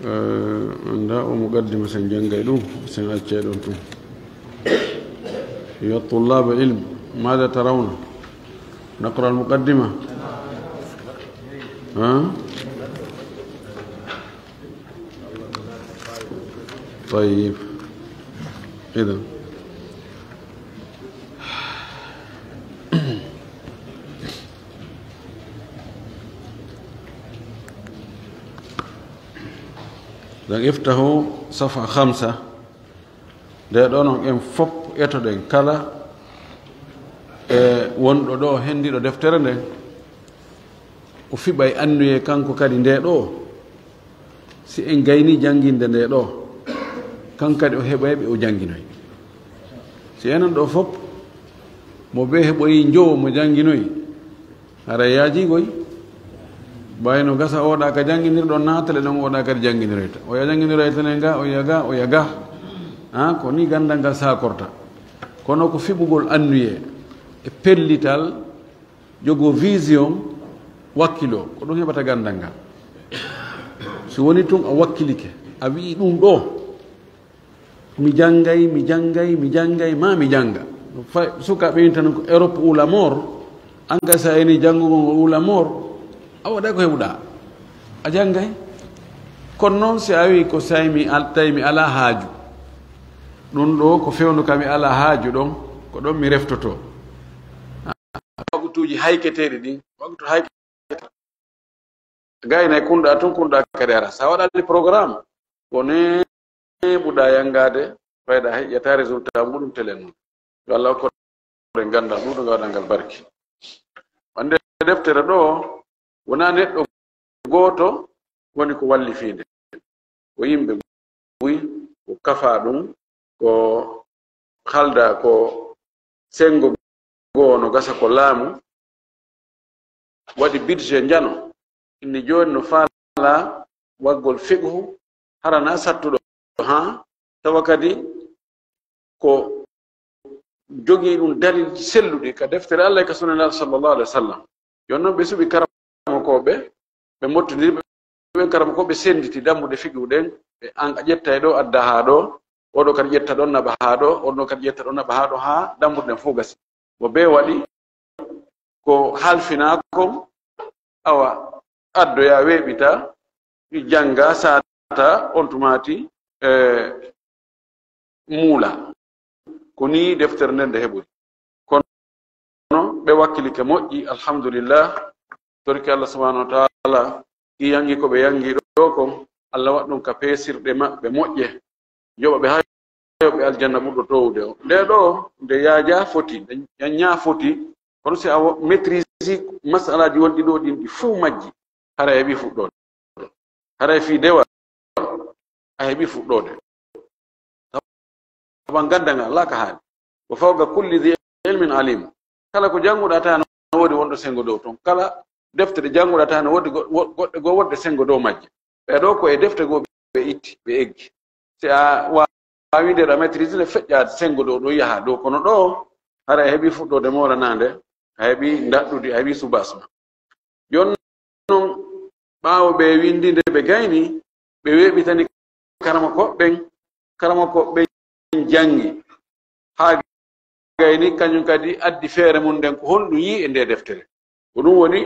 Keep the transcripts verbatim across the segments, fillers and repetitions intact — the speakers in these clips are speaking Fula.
Eh, nda o muqaddima sen janngay ɗum, sen accay ɗon tun. Ya tullaba ilm, mada tarawna? Naqra al muqaddima. Ha? Tayyib. Idan. Donc, iftahu safha khamsa. Nde ɗo non en fop etoɗen kala e wonɗo ɗo hendiɗo deftere nden. O fiɓay annuye kanko kadi nde ɗo. Si en gayni jannginde nde ɗo, kan kadi o heɓay ɓe o jannginoy. Si enen ɗo fop, mo be heɓoyi njowo mo jannginoy, hara yaaji koy. Ɓay no gasa oɗa ka jannginirɗon naatale ɗon oɗa kadi jannginiroyta. O ya jannginiroyta ne nga, o ya ga, o ya ga. Ha, ko ni ganndal ngal sakorta. Kono ko fiɓugol annuye e pellital, jogo vision, wakkilo, ko ɗum heɓata ganndal ngal. Si woni tun a wakkilike, a wi'i ɗum ɗo, mi janngay, mi janngay, mi janngay, ma mi jannga. Fa-, sukaaɓe ɓen tan ko Europe ou la mort, an kay sa yani janngugol ngol ou la mort, a waɗa ko heɓuɗa, a janngay. Kono noon si a wi'i ko say mi al-, tawi mi alaa haaju, ɗum ɗo ko fewndu ka mi alaa haaju ɗon, ko ɗon mi reftoto. Waktuuji hayketeeɗi ɗin, waktu haykete. Gaynay kunɗa tun, kunɗa kadi ara. Sa waɗani programme, ko neeɓuɗa yanngaade, fayda heƴƴata résultat muɗum telen mum. Yo Allah hokku en ganndal ɗuuɗo ngal waɗa ngal barki. Wonde deftere ɗo, wonaa neɗɗo gooto woni ko wallifiinde. Ko yimɓe buy, ko kafa ɗum, ko halda ko senngo goo no gasa ko laamu, waɗi budget njano, inni jooni no faala waggol fiqhu, hara na sattuɗo haa, tawa kadi ko jogii ɗum dalilji selluɗi ka deftere Allah e ka Sunnah Nulaaɗo sallallahu alaihi wasallam. Jooni noon ɓe suɓi karamokooɓe, ɓe mottondiri, ɓe ɓen karamokooɓe sennditi dambuɗe fiqhu ɗen, ɓe an a ƴetta e ɗo adda haa ɗo, oɗo kadi ƴetta ɗon naɓa haa ɗo, oɗo kadi ƴetta ɗon naɓa haa ɗo, haa dambuɗe ɗen fof gasi. Mo bee waɗi ko halfinaa kon, awa addoya weeɓita, jannga, saata, on tumaati, e, muula. Ko nii deftere nden nde heɓori. Kono ɓe wakkilike moƴƴi, alhamdulillah, torki Allah subhanahu wa ta'ala, ɗi yangi ko ɓe yangi ɗo kon, Allah waɗ ɗum ka peesirɗe maɓɓe moƴƴe, yoɓa ɓe haa yoɓe aljanna ɓurɗo towude o. Nde ɗo, nde yaaja foti, nde ñañña foti, kono si a wo-, maîtrise masalaji wonɗi ɗo ɗin ɗi fuu majji, hara heɓi fuɗɗoode. Haray fii dewal, a heɓi fuɗɗoode. Tawa ganndal ngal alaa ka haali. Wa fawqa kulli dhi ilmin alim. Kala ko jannguɗa tan no woodi wonɗo senngo dow ton. Kala defte ɗe jannguɗa tan no woodi go-, wo-, goɗɗe goo wonɗe senngo dow majje. Ɓee ɗoo ko e defte goo ɓe itti, ɓe eggi. Si a waawii nde, a maîtrise nde, feƴƴa senngo dow ɗo yaha dow. Kono ɗo, hara a heɓi fuɗɗoode moolanaande, a heɓi ndaɗɗudi, a heɓi soubassement. Jooni non, ɓaawo ɓe winndi nde ɓe gayni, ɓe weeɓitani karamokooɓe ɓen, karamokooɓe ɓen janngi. Haa gayni, kañum kadi addi feere mum nden, ko honɗum yi'i e nde deftere. Ko ɗum woni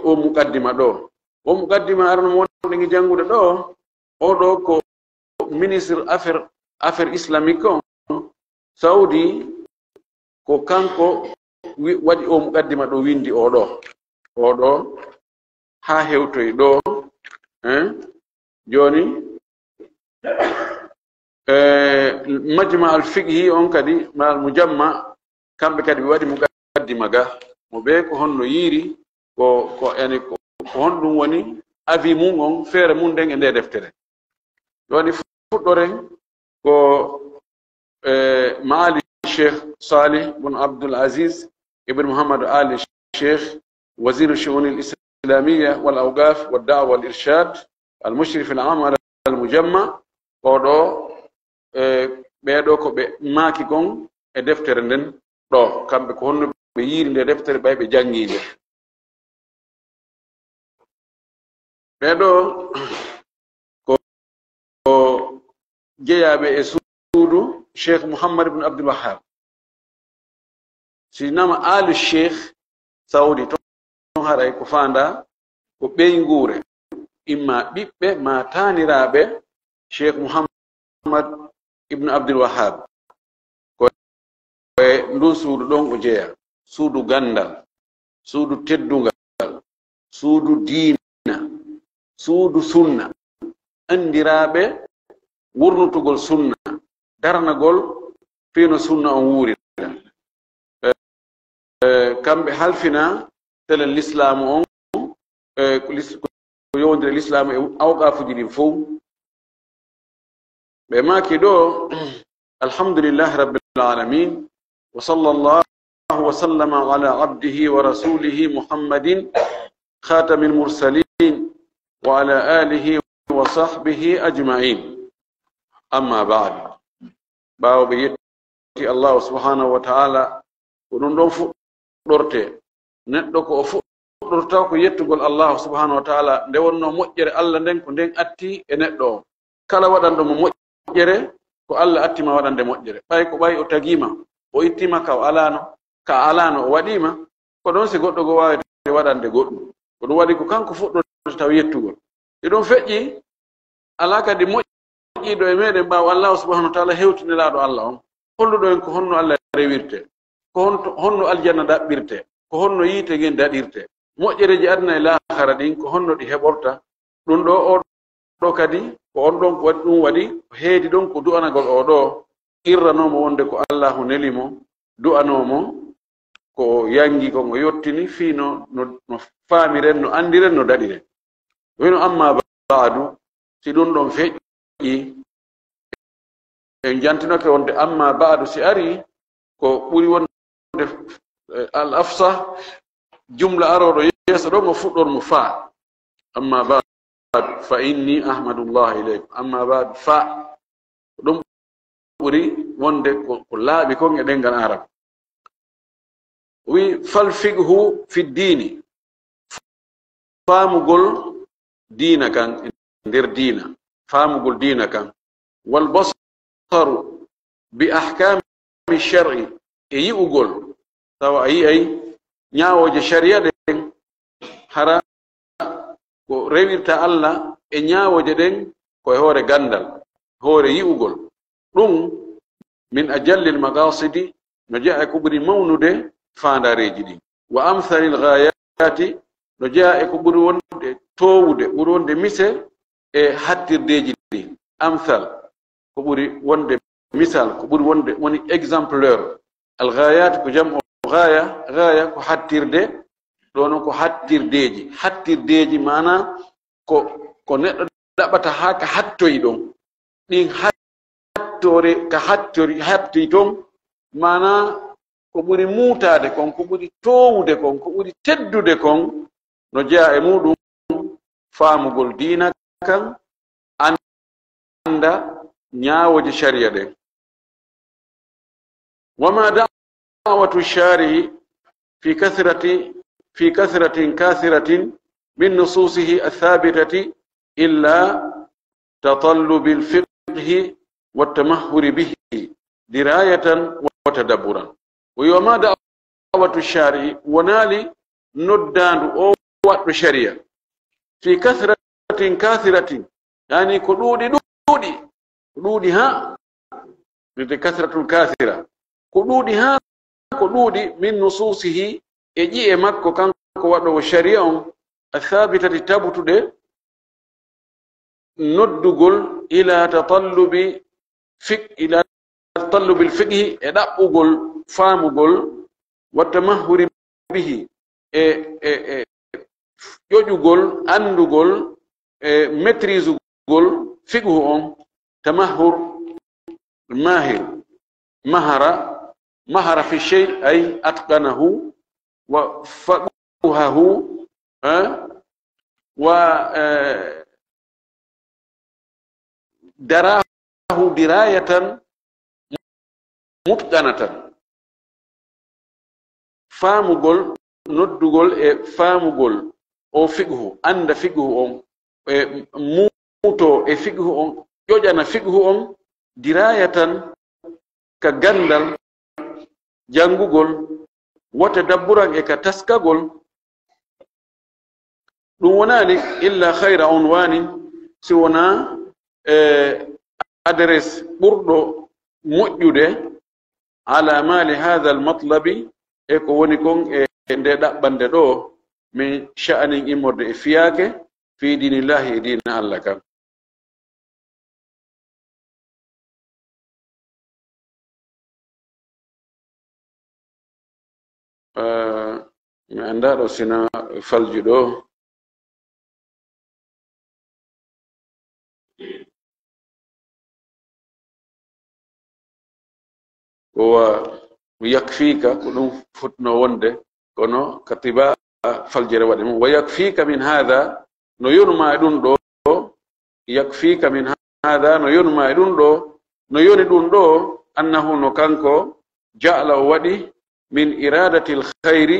o muqaddima ɗo. O muqaddima arano mo wonɗen e janngude ɗo, o ɗo ko ministre affaire, affaire islamique on, Saudi, ko kanko wi-, waɗi o muqaddima ɗo, winndi o ɗo. O ɗo, haa hewtoy ɗo, hein? Jooni, eh, Majma al Fiqhi on kadi, ma al Mujamma, kamɓe kadi ɓe waɗi muqaddima ga. Mo ɓe ko honno yiiri, ko, ko, yani, ko, ko honɗum woni avis mum on, feere mum nden e nde deftere. Jooni fuɗɗoren ko, eh, Maali Cheikh Salih bun Abdul Aziz ibn Muhammad Ali Cheikh, Wazir Shu'un al Islamiyya wal Awqaf wad Da'wa wal Irshad, al Mushrif al Am ala al Mujamma, oɗo, eh, ɓee ɗo ko ɓe maaki kon e deftere nden ɗo, kamɓe ko honno ɓe yiiri nde deftere ɓay ɓe janngi nde. Ɓee ɗo ko jeyaaɓe e suudu Cheikh Mouhammad ibn Abdul Wahhab. Si nama aalu Cheikh Saudi ton haray ko faanda ko ɓeynguure, imma ɓiɓɓe ma taaniraaɓe Cheikh Mouhammad ibn Abdul Wahhab. Ko e ndun suudu ɗon o jeya, suudu ganndal, suudu teddungal, suudu diina, suudu sunna, anndiraaɓe wurnutugol sunna, darnagol fii no sunna on wuurira. Eh, eh, kamɓe halfina telen lislaamu on, eh, ko lis-, ko yowndire lislaamu e awqaafuji ɗin fow. Ɓe maaki ɗo, alhamdulillahi rabbil alamin, wa sallallahu wa sallama ala abdihi wa rasulihi Muhammadin khatamil mursalin wa ala alihi wa sahbihi ajma'in. Amma ba'd. Ɓaawo ɓe yetti Allahu subhanahu wa ta'ala, ko ɗum ɗon fuɗɗorte. Neɗɗo ko o fuɗɗorta ko yettugol Allahu subhanahu wa ta'ala, nde wonno moƴƴere Allah nden ko nden atti e neɗɗo on. Kala waɗanɗo mo moƴƴere, ko Allah atti ma waɗande moƴƴere. Ɓay ko ɓay o tagii ma, o ittii ma ka o alaano, ka a alaano o waɗii ma, ko ɗon si goɗɗo goo waawete waɗande goɗɗum. Ko ɗum waɗi ko kanko fuɗɗorte taw yettugol. Iɗum feƴƴi, alaa kadi moƴƴiiɗo e meɗen ɓaawo Allahu subhanahu wa ta'ala hewti nelaaɗo Allah on. Holluɗo en ko honno Allah rewirte, ko honto, honno aljanna ɗaɓɓirte, ko honno yiite ngen daɗirte. Moƴƴereeji aduna e laahara ɗin, ko honno ɗi heɓorta. Ɗum ɗo, o ɗo kadi, ko on ɗon ko waɗi ɗum waɗi, ko heedi ɗon ko du'anagol o ɗo, qirranoo mo wonde ko Allahu neli mo, du'anoo mo, ko o yangi kon o yottini, fii no, no, no faamiren, no anndiren, no daɗiren. Wino amma ba'du, si ɗum ɗon feƴƴi, en jantinoke wonde amma ba'du si ari, ko ɓuri wonde, eh, al afsah, jumla arooɗo yeeso ɗon o fuɗɗor mo fa. Amma ba'du, fa inni ahmadullah ilaykum. Amma ba'du, fa. Ko ɗum ɓuri wonde ko, ko laaɓi kon e ɗemngal Arab. Wi, fal fiqhu fi diini, faamugol diina kan, e nder diina, faamugol diina kan. Wal basaru bi ahkaami shar'i, e yi'ugol, tawa a yi'ay ñaawooje shari'a ɗen, hara ko rewirta Allah e ñaawooje ɗen ko e hoore ganndal, hoore yi'ugol. Ɗum min ajallil maqasidi, no jeyaa e ko ɓuri mawnude faandaareeji ɗin. Wa amsalil gaayaati, no jeyaa e ko ɓuri wonde toowude, ɓuri wonde mise e hattirdeeji ɗin. Amsal, ko ɓuri wonde misal, ko ɓuri wonde woni exemplaire. Al gaayaat ko jam'u gaaya, gaaya ko hattirde, ɗo non ko hattirdeeji. Hattirdeeji maana ko, ko neɗɗo ɗaɓɓata haa ka hattoyi ɗon. Ɗin hattori, ka hattori, hatti ton, maana ko ɓuri muutaade kon, ko ɓuri toowude kon, ko ɓuri teddude kon, no jeyaa e muuɗum faamugol diina kan, annda ñaawooje shari'a ɗen. Wa ma da'watu shari'i fi kathrati, fi kathratin kathiratin min nususihi athabitati illa tatallubil fiqhi wat tamahhuri bihi dirayatan wa tadabburan. Wa ma da'watu shari'i, wonaali noddaandu o waɗɗo shari'a, fi kathratin kathiratin, yani ko ɗuuɗi ɗuuɗi, ko ɗuuɗi haa, wiyete kathratul kathira, ko ɗuuɗi haa ko ɗuuɗi min nususihi, e ƴi'e makko kanko waɗoowo shari'a on, athabitati, tabutuɗe, noddugol ila tatallubi fiq-, ila tatallubil fiqhi, e ɗaɓɓugol faamugol, wa tamahhuri bihi, e, e, e ƴoƴugol, anndugol, e maîtrisugol fiqhu on, tamahhur, mahir, mahara, mahara fi shay ay atqanahu wa faqihahu, eh, wa, eh, darahu dirayatan mutqanatan. Faamugol, noddugol e faamugol o fiqhu, annda fiqhu on, e muuto e fiqhu on, ƴoƴana fiqhu on, dirayatan, ka ganndal, janngugol, wa tadabburan, e ka taskagol. Ɗum wonaali illa khayra unwanin, si wonaa, e, adres ɓurɗo moƴƴude, ala mali hadha al matlabi, e ko woni kon e nde ɗaɓɓande ɗo, min sha'anin, immorde e fiyaake, fi dinillahi, e diina Allah kan. Eh, mi anndaa ɗo sina falji ɗo. Wa yakfika, ko ɗum fotno wonde, kono katiba faljere waɗi mum. Wa yakfika min hadha, no yonuma e ɗum ɗo, yakfika min hadha, no yonuma e ɗum ɗo, no yoni ɗum ɗo, annahu, no kanko, ja'ala, o waɗi, min iradatil khayri,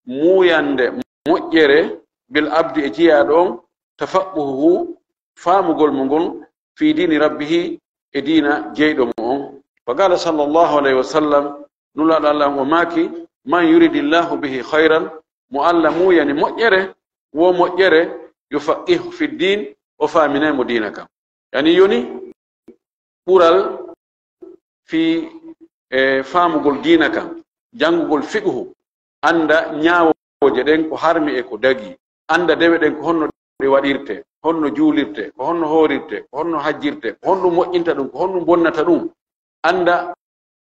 muuyande moƴƴere, bil abdi, e jiyaaɗo on, tafaqquhuhu, faamugol mo ngol, fi dini rabbihi, e diina jeyɗo mo on. Fa qala sallallahu alayhi wa sallam, Nulaaɗo Allah on o maaki, man yuridillahu bihi khayran, mo Allah muuyani moƴƴere, wo moƴƴere, yufaqqihhu fi din, o faaminay mo diina kan. Yani yoni ɓural fii, e, faamugol diina kan, janngugol fiqhu, annda ñaawooje ɗen ko harmi e ko dagii, annda dewe ɗen ko honno ɗe waɗirte, honno juulirte, ko honno hoorirte, ko honno hajjirte, ko honɗum moƴƴinta ɗum, ko honɗum bonnata ɗum, annda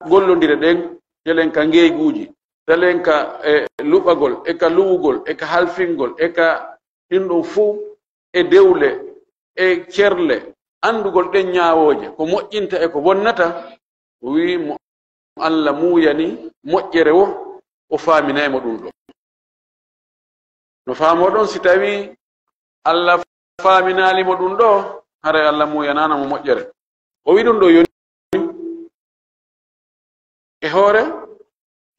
gollondire ɗen, telen ka ngeeguuji, telen ka, e, luɓagol, e ka luwugol, e ka halfingol, e ka ɗin ɗum fuu, e dewle, e cerle, anndugol ɗen ñaawooje, ko moƴƴinta e ko bonnata, o wi'i mo Allah muuyani moƴƴere wo, o faaminay mo ɗum ɗo. No faamoo ɗon, si tawii Allah faaminaali mo ɗum ɗo, haray Allah muuyanaana mo moƴƴere. O wi'i ɗum ɗo yoni e hoore,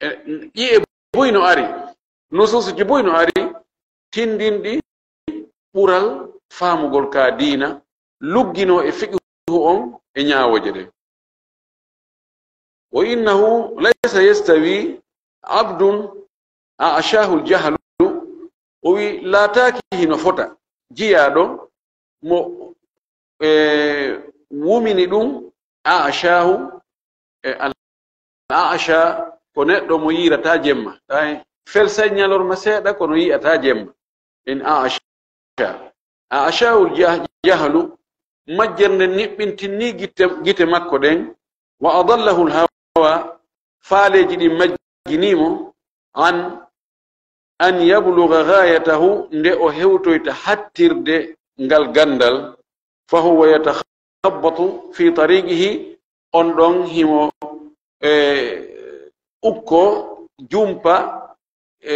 e, ƴi'e buy no ari, nusuusuji buy no ari, tindinɗi ɓural faamugol ka diina, lugginoo e fiqhu on e ñaawooje ɗen. Wa innahu laysa yastawi abdun a'ashahu al-jahlu, o wi laataaki hino fota jiyaaɗo mo, e, wumini ɗum, a'ashahu, e, al-, a'asha ko neɗɗo mo yiirataa jemma. Tawi felsay ñalorma seeɗa, kono yi'ataa jemma. In a'asha. A'ashahu al-jah-, jahlu, majjere nden niɓɓintinni gite, gite makko ɗen, wa adallahu al-hawa, faaleeji ɗin majjinii mo, an, an yabluga ghayatahu, nde o hewtoyta hattirde ngal ganndal, fa huwa yatakhabbatu fi tariqihi, on ɗon himo, e, ukko, jumpa, e,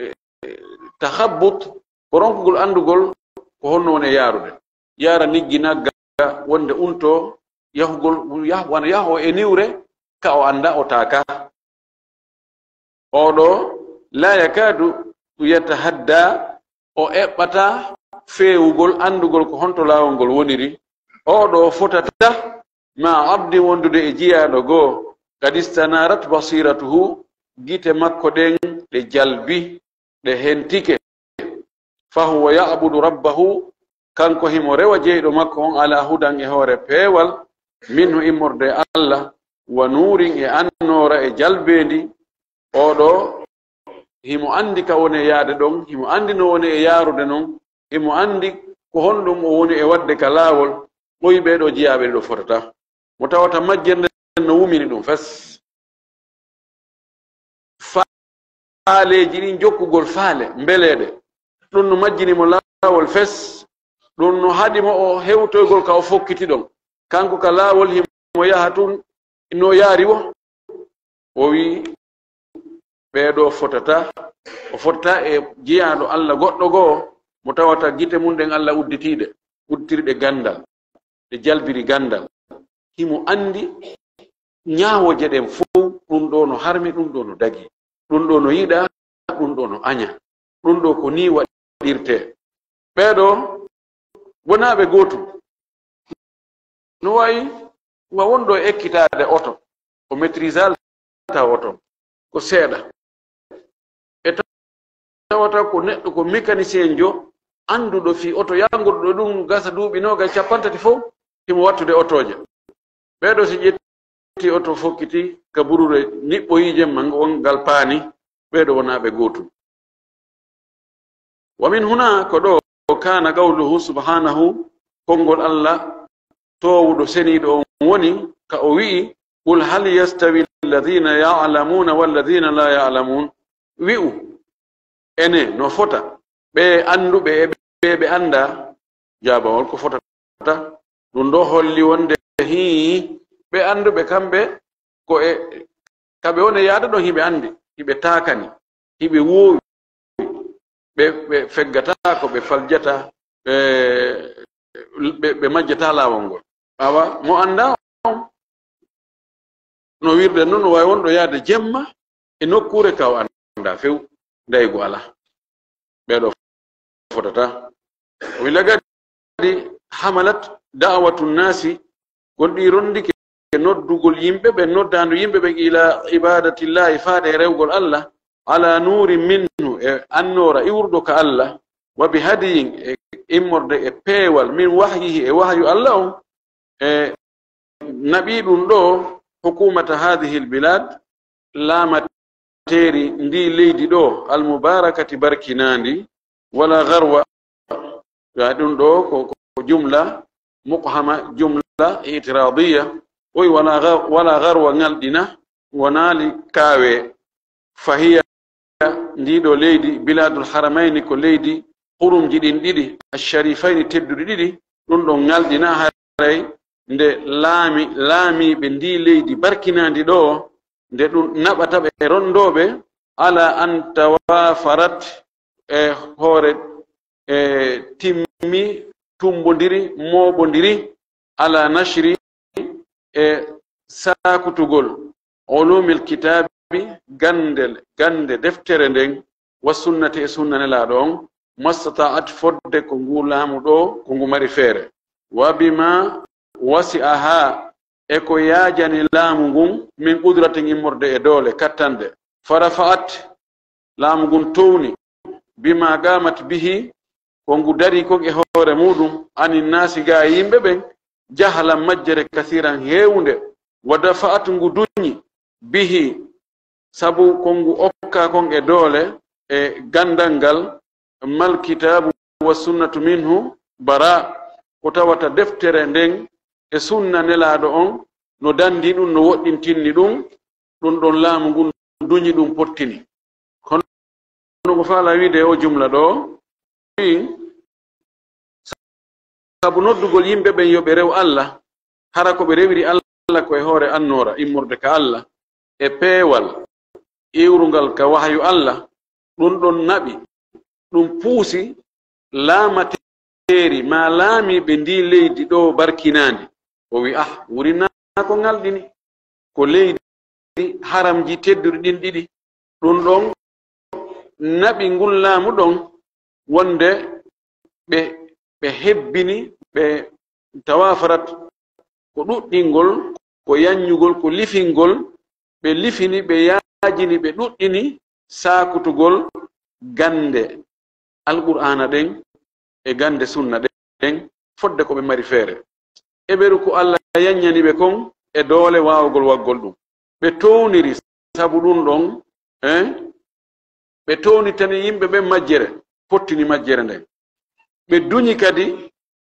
e, takhabbut, ko ronkugol anndugol ko honno woni e yaarude. Yaara niggi nagga wonde unto, yahugol, yah-, wano yahoo e niwre, ka o annda o taaka. Oɗo, la yakadu yatahadda, o eɓɓata feewugol anndugol ko honto laawol ngol woniri. Oɗo fotata ma abdi wondude e jiyaaɗo goo, kad istanarat basiratuhu, gite makko ɗen ɗe jalbi, ɗe hentike. Fahuwa ya'budu rabbahu, kanko himo rewa jeyɗo makko on, ala hudan, e hoore peewal, minhu, immorde e Allah, wa nuurin, e annoora, e jalbeendi. Oɗo himo anndi ka woni e yaade ɗon, himo anndi no woni e yaarude non, himo anndi ko honɗum o woni e waɗde ka laawol. Ɓoyi ɓee ɗoo jiyaaɓe ɗiɗo fotata. Mo tawata majjere nden no wumini ɗum fes. Faaleeji ɗin, jokkugol faale, mbeleeɗe. Ɗum no majjini mo laawol fes. Ɗum no haɗi mo o hewtoygol ka o fokkiti ɗon. Kanko ka laawol himo yaha tun no yaari wo. O wi'i, ɓee ɗoo fotata, o fotata e jiyaaɗo Allah goɗɗo goo, mo tawata gite mum ɗen Allah udditiiɗe, udditiriɗe ganndal, ɗe jalbiri ganndal. Himo anndi ñaawooje ɗen fow, ɗum ɗoo no harmi, ɗum ɗoo no dagi, ɗum ɗoo no yiɗaa, ɗum ɗoo no aña, ɗum ɗoo ko nii waɗirtee. Ɓee ɗoo wonaa ɓe gootum. No wayi Wa wonɗo e ekkitaade oto, o maîtrisal taw oto ko seeɗa. E tawata ko neɗɗo ko mécanicien jo, annduɗo fii oto, yangorɗo ɗum gasa duuɓi noogay, cappanɗe tati fof, himo wattude otooje. Ɓeeɗo si ƴetti oto fokkiti ka burure niɓɓoyiije ma ngal paani, ɓeeɗo wonaa ɓe gootum. Wa min huna, ko ɗo, kana qawluhu subhanahu, konngol Allah toowuɗo seniiɗo on woni, ka o wi'i, "Qul hal yastawi alladhina ya'lamuna walladhina la ya'lamun?" Wi'u, ene no fota ɓe annduɓe e ɓe ɓe annda? Jaabawol ko fotata. Ɗum ɗo holli wonde hii ɓe annduɓe kamɓe ko e ka ɓe woni yaada ɗon hiɓe anndi, hiɓe taakani, hiɓe woowi, ɓe, ɓe feggataako, ɓe faljata, ɓe, ɓe, ɓe majjata laawol ngol. Awa, mo annda on, no wirde noon, o waawi wonɗo yaade jemma e nokkuure ka o annda few, ndaygu alaa. Ɓeeɗo fotata. O wi lagadi hamalat da'watu nnaasi, gon ɗi rondike noddugol yimɓe ɓen, noddaandu yimɓe ɓen ila ibadatillahi, faade e rewgol Allah, ala nuurin minhu, e annoora iwruɗo ka Allah, wa bi hadiyin, e immorde e peewal, min wahyihi, e wahyu Allah on, e naɓi ɗum ɗo hukumata hadhihi albilad, laamateeri ndi leydi ɗo, almubarakati, barkinaandi, wala garwa, ya ɗum ɗo ko, ko jumla muqhama, jumla itiradiya, oy wala ga-, wala garwa ngalɗina, wonaali kaawe. Fahiya, ndiɗo leydi, biladul haramayni, ko leydi hurumji ɗin ɗiɗi, asharifayni, tedduɗi ɗiɗi, ɗum ɗon ngalɗina haray nde laami, laamiiɓe ndi leydi barkinaandi ɗo, nde ɗum naɓata ɓe e rondooɓe, ala an tawafarat, e hoore, e timmi, tumbondiri, mooɓondiri, ala nashri, e saakutugol, ulumil kitaabi, gande, gande deftere nden, wa sunnati, e sunna Nelaaɗo on, mastata'at, fodde ko ngu laamu ɗo, ko ngu mari feere. Wa bima wasi'aha, e ko yaajani laamu ngun, min qudratin, immorde e doole, kattande. Farafa'at, laamu ngun towni, bima qamat bihi, ko ngu dari kon e hoore muɗum, anin naasi, ga yimɓe ɓen, jahalan, majjere, kasiran, heewunde, wa dafa'at, ngu duñi, bihi, sabu ko ngu okka kon e doole e gandal ngal, mal kitaabu wa sunnatu minhu bara, ko tawata deftere nden e sunna Nelaaɗo on no dandi ɗum, no woɗɗintinni ɗum, ɗum ɗon laamu ngun duñi ɗum, pottini. Kono ko faala wiide o jumla ɗo, wi, sabu noddugol yimɓe ɓen yo ɓe rew Allah, hara ko ɓe rewiri Allah ko e hoore annoora immorde ka Allah, e peewal iwrungal ka wahayu Allah, ɗum ɗon naɓi, ɗum puusi laamateeri maa laamiiɓe ndi leydi ɗo barkinaandi. O wi, ah, wurinaa ko ngalɗini, ko leydi haramji tedduɗi ɗin ɗiɗi. Ɗum ɗon naɓi ngun laamu ɗon, wonde ɓe, ɓe hebbini, ɓe tawafarat, ko ɗuɗɗingol, ko yanñugol, ko lifingol, ɓe lifini, ɓe yaajini, ɓe ɗuɗɗini saakutugol gande Alqur'aana ɗen e gande sunna ɗen, fodde ko ɓe mari feere. E ɓeru ko Allah yanñani ɓe kon e doole waawugol waggol ɗum. Ɓe towniri sabu ɗum ɗon, eh? Ɓe townitani yimɓe ɓen majjere, pottini majjere nden. Ɓe duñi kadi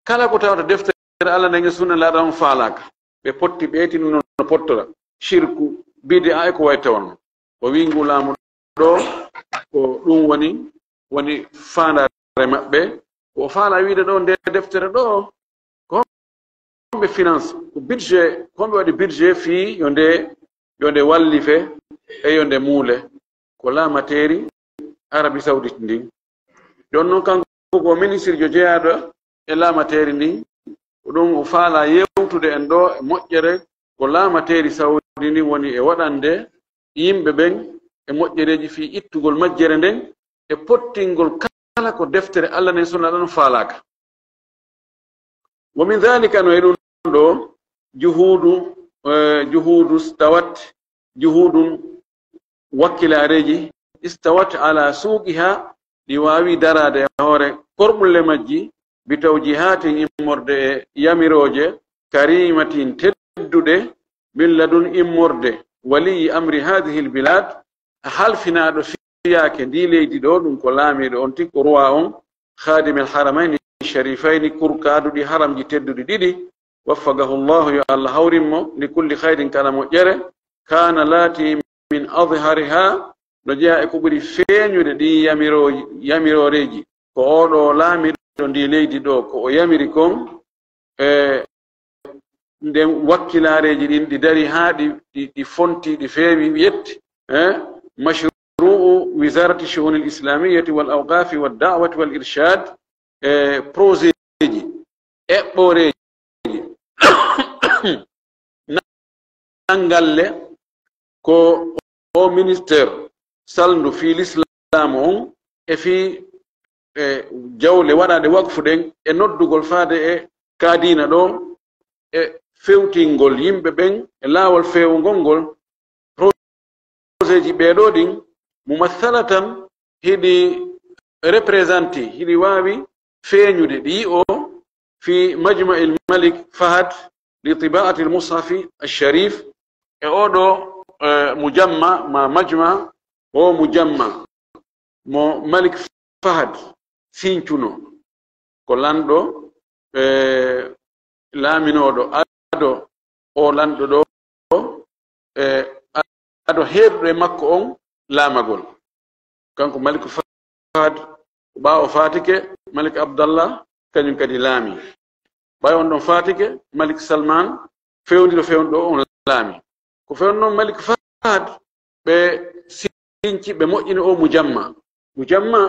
kala ko tawata deftere Allah nden e sunna Nelaaɗo on faalaaka. Ɓe potti, ɓe eti ɗum no pottora, shirku, bid'a e ko wayi tawon. O wi ngu laamu ɗo, ko ɗum woni, woni faandaare maɓɓe. Ko o faala wiide ɗo, nde deftere ɗo, ko homɓe finance, ko budget, ko homɓe waɗi budget fii yo nde, yo nde wallife e yo nde muule? Ko laamateeri Arabie Saoudite ndin. Jooni non, kanko ko ministirjo jeyaaɗo e laamateeri ndin, ko ɗum o faala yewtude en ɗo e moƴƴere ko laamateeri Saudi ndin woni e waɗande yimɓe ɓen e moƴƴereeji fii ittugol majjere nden e pottingol kala ko deftere Allah nden sunna ɗon faalaaka. Wa min dhalika, no e ɗum ɗo, juhuudu eh, juhudu stawat, juhudun, wakkilaareeji, istawat ala suuqiha, ɗi waawi daraade e hoore korɓulle majji, bi tawjihatin, immorde e yamirooje, karimatin, tedduɗe, min ladun, immorde waliyi amri hadhihi albilad, halfinaaɗo fiyaake ndi leydi ɗo, ɗum ko laamiiɗo on tigi, ko roi on, khadimil haramayni sharifayni, kurkaaɗo ɗi haramji tedduɗi ɗiɗi, waffaqahu Allahu, yo Allah hawrin mo, li kulli khayrin, kala moƴƴere, kana, laati, min adhhariha, no jeyaa e ko ɓuri feeñude ɗi yamiro-, yamirooreeji, ko oɗo laamiiɗo ndi leydi ɗo, ko o yamiri kon, e nden wakkilaareeji ɗin ɗi dari haa ɗi, ɗi, ɗi fonti, ɗi feewi, yetti, eh, mashru'u wizarati shu'unil islamiyati wal awqafi wad da'wati wal irshad, e projet ji, eɓɓoreeji, nangalle ko o ministère salndu fii lislaamu on e fii, e, jawle waɗaaɗe waqfu ɗen e noddugol faade e ka diina ɗo e fewtingol yimɓe ɓen e laawol feewungol ngol. Projet ji ɓee ɗoo ɗin, mumathalatan, hiɗi représenté, hiɗi waawi feeñude, ɗi yi'o fi majma'il Malik Fahad li tiba'atil mushafi al-sharif, e oɗo, eh, mujamma ma majma, o mujamma mo Malik Fahad sincuno, ko lanɗo, eh, laaminooɗo ado o lanɗo ɗo, eh, ado heeruɗo e makko on laamagol. Kanko Malik Fahad, ɓaawo faatike Malik Abdallah, kañum kadi laami. Ɓay on ɗon faatike, Malik Salman, fewndiro fewndo on laami. Ko fewndo non Malik Fahad, ɓe sinci, ɓe moƴƴini o mujamma. Mujamma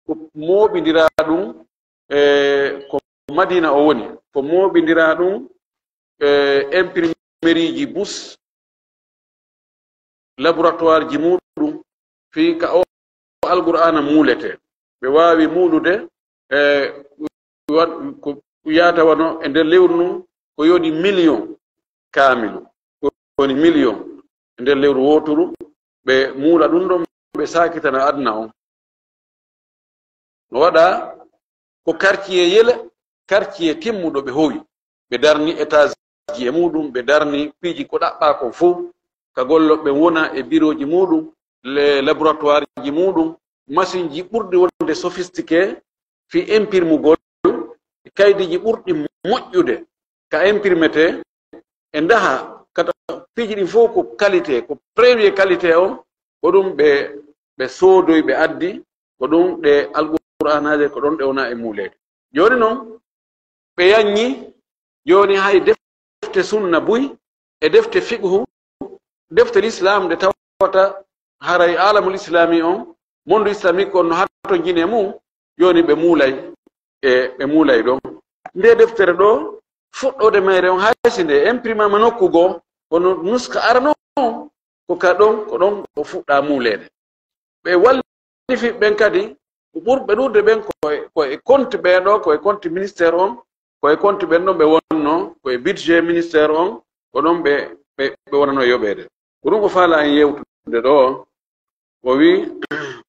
ko mooɓindiraa ɗum, e, ko Madina o woni, ko mooɓindiraa ɗum, e, imprimerie ji Bush, laboratoire ji muɗum, fii ka o Alqur'aana muulete. Ɓe waawi muulude, e, wa-, ko yaata wano e nder lewru ndun, ko yoni million kaamilu. Ko woni million e nder lewru wooturu, ɓe muula ɗum ɗon, ɓe saakitana aduna on. No waɗa ko quartier yele, quartier timmuɗo ɓe howi. Ɓe darni étage ji e muɗum, ɓe darni piiji ko ɗaɓɓaa kon fow. Ka gollo ɓe wona e birooji muɗum, le laboratoire ji muɗum, machine ji ɓurɗi wonde sophistiqué fi imprimugol, kaydiiji ɓurɗi moƴƴude ka imprimete, e ndaha kata piiji ɗin fow ko qualité, ko premier qualité on, ko ɗum ɓe, ɓe soodoyi, ɓe addi, ko ɗum ɗe Alqur'aanaaje, ko ɗon ɗe wona e muuleede. Jooni non, ɓe yaññi, jooni hay defte sunna buy, e defte fiqhu, defte l'islam ɗe tawata haray alamul islami on, monde islamique on no hattonjini e mum, jooni ɓe muulay, e ɓe muulay ɗon. Nde deftere ɗo, fuɗɗoode mayre on, hay si nde imprimama nokku goo, kono nuska arano on, ko ka ɗon, ko ɗon o fuɗɗa muuleede. Ɓe wallifi ɓen kadi, ko ɓurɓe ɗuuɗude ɓen ko e, ko e compte ɓee ɗo, ko e compte ministère on, ko e compte ɓen ɗon ɓe wonno, ko e budget ministère on, ko ɗon ɓe, ɓe, ɓe wonano yoɓeede. Ko ɗum o faala en yewtude ɗo. O wi,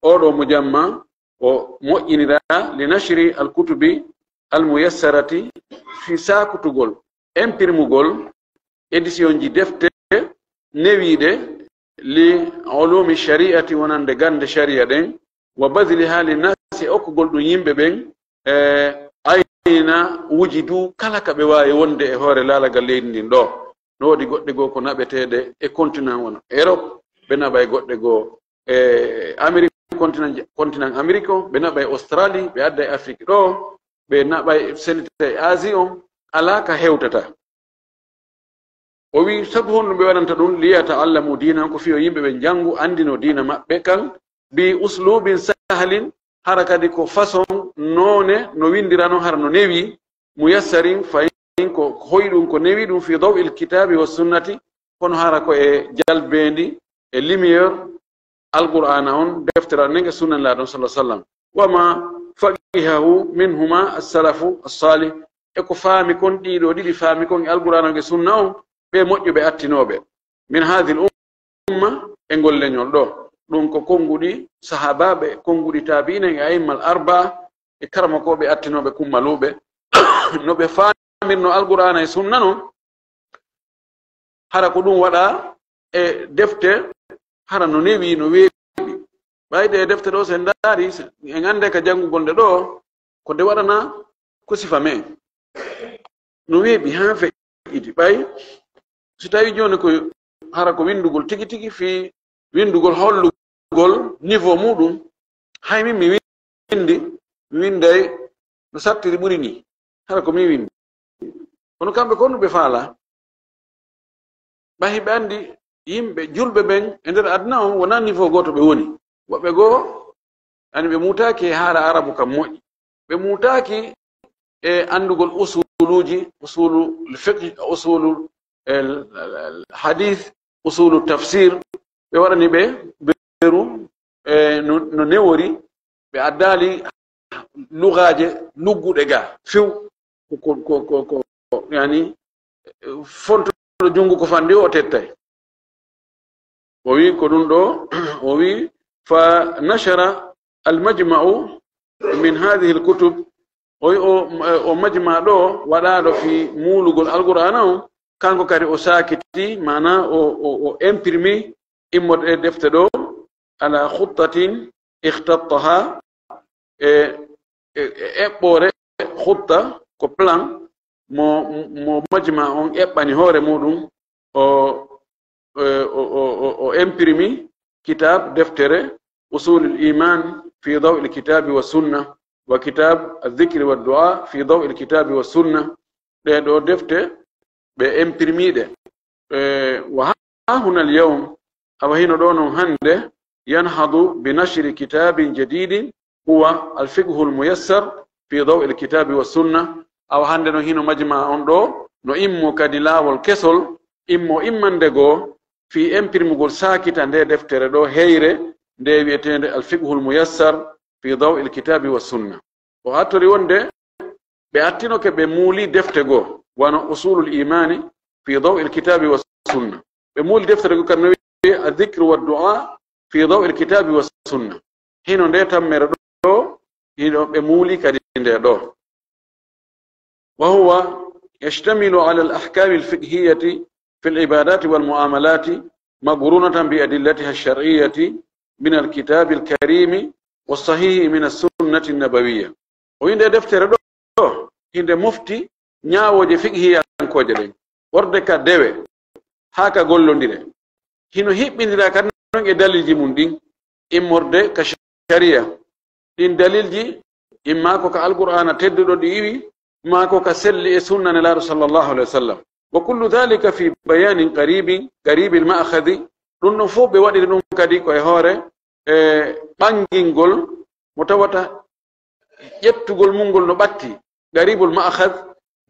oɗo mujamma, o moƴƴinira li nashri al kutubi al muyassarati, fi saakutugol, imprimugol, édition ji defte newiiɗe, li ulumi shari'ati, wonande gannde shari'a ɗen, wa badliha li nasi, okkugol ɗum yimɓe ɓen, e ayna wujidu, kala ka ɓe waawi wonde e hoore laalagal leydi ndin ɗo. No woodi goɗɗe goo ko naɓeteeɗe e continent wano Europe, ɓe naɓa e goɗɗe goo e Amérique, continent, continent Amérique on, ɓe naɓa e Australie, ɓe adda e Afrique ɗo, ɓe naɓa e selita e Asie on, alaa ka hewtata. O wi, sabu honɗum ɓe waɗanta ɗum? Liyata'allamu diinahum, ko fii yo yimɓe ɓe njanngu, anndino diina maɓɓe kan, bi uslubin sahlin, hara kadi ko façon, noone, no winndirano, hara no newi, muyassarin, fayin ko hoyɗum, ko newi ɗum, fi daw'il kitaabi wa sunnati, kono hara ko e jalbeendi, e lumière, Alqur'aana on, deftere nden e sunna Nelaaɗo on, sallallahu alaihi wasallam. Wa ma faqihahu minhuma as-salafu as-salih, e ko faami kon, ɗiɗo ɗiɗi faami kon e Alqur'aana on e sunna on, ɓe moƴƴuɓe attinooɓe. Min hadhihi l umma, e ngol leñol ɗo. Ɗum ko konnguɗi sahaabaaɓe, konnguɗi taabi'ina, e a'immal arba'a, e karamokooɓe attinooɓe kummaluuɓe. No ɓe faamirno Alqur'aana e Sunna non, hara ko ɗum waɗa e defte, hara no newi, no weeɓi. Ɓay ɗe defte ɗo, so en ndaari, en annde ka janngugol nde ɗo, ko nde waɗana ko sifa men. No weeɓi haa feƴƴiti. Ɓay so tawi jooni ko hara ko winndugol tigi tigi fii winndugol hollugol niveau muɗum, hay min mi winndi, mi winnday no sattiri ɓuri ni, hara ko min winndi. Kono kamɓe ko honɗum ɓe faala? Ɓay hiɓe anndi yimɓe julɓe ɓen e nder aduna on wonaa niveau gooto ɓe woni. Woɓɓe goo, ani ɓe muutaaki e haala Arabu kam moƴƴi. Ɓe muutaaki e anndugol usuluuji, usulul fiqh, usulul, el, el, el hadith, usulu tafsir. Ɓe waɗani ɓe beru, e, no, no newori, ɓe addaali lugaaje lugguɗe ga few. Ko, ko, ko, ko, ko, yani, fonto junngo ko fanɗi o tettay. O wi ko ɗum ɗo, o wi, "Fa nashara al-majma'u min hadhihi al-kutub." O wi o, o majma ɗo waɗaaɗo fii muulugol Alqur'aana on, kanko kadi o saakiti, maanaa o, o, o imprimi immorde e defte ɗo, "ala khuttatin ikhtattaha", e, e, e eɓɓoore, khutta ko plan mo, mo majma on eɓɓani hoore muɗum, o, o, o, o, o imprimi kitab, deftere Usulul Iman fi Daw'il Kitabi wa Sunna, wa kitab Adh-Dhikri wa Du'a fi Daw'il Kitabi wa Sunna. Ɗee ɗoo defte ɓe imprimi ɗe. E, wa ha huna al-yawm, awa hino ɗoo non hannde, yanhadu bi nashri kitabin jadidin huwa al-Fiqhul Muyassar fi Daw'il Kitabi wa Sunna. Awa hannde non hino majma on ɗoo no immo kadi laawol kesol, immo immande goo fii imprimugol saakita ndee deftere ɗoo heyre nde wi'eteende Al-Fiqhul Muyassar fi Daw'il Kitabi wa Sunna. O hattori wonde ɓe attinoke ɓe muuli defte goo, wano Usulul Imani fi Daw'il Kitabi wa Sunna. Ɓe muuli deftere goo kan no wi'ee Adh-Dhikru wa Du'a fi Daw'il Kitabi wa Sunna. Hino ndee tammere ɗoo, hino ɓe muuli kadi ndee ɗoo. وهو يشتمل على الأحكام الفقهية في العبادات والمعاملات مقرونة بأدلتها الشرعية من الكتاب الكريم والصحيح من السنة النبوية. O wi'i ndee deftere ɗoo, hinde mofti ñaawooje fiqhiyankooje ɗen, ɓurde ka dewe, haa ka gollondire. Hino hiɓɓindira kadi non e dalilji mum ɗin, immorde ka shari'a. Ɗin dalilji, imma ko ka Alqur'aana tedduɗo ɗi iwi, maa ko ka selli e sunna Nelaaɗo sallallahu alayhi wa sallam. Wa kullu dhalika fi bayanin qaribin, qaribil ma'khadhi. Ɗum ɗon fof ɓe waɗiri ɗum kadi ko e hoore, e, ɓangingol mo tawata ƴettugol mum ngol no ɓatti, qaribul ma'khadh,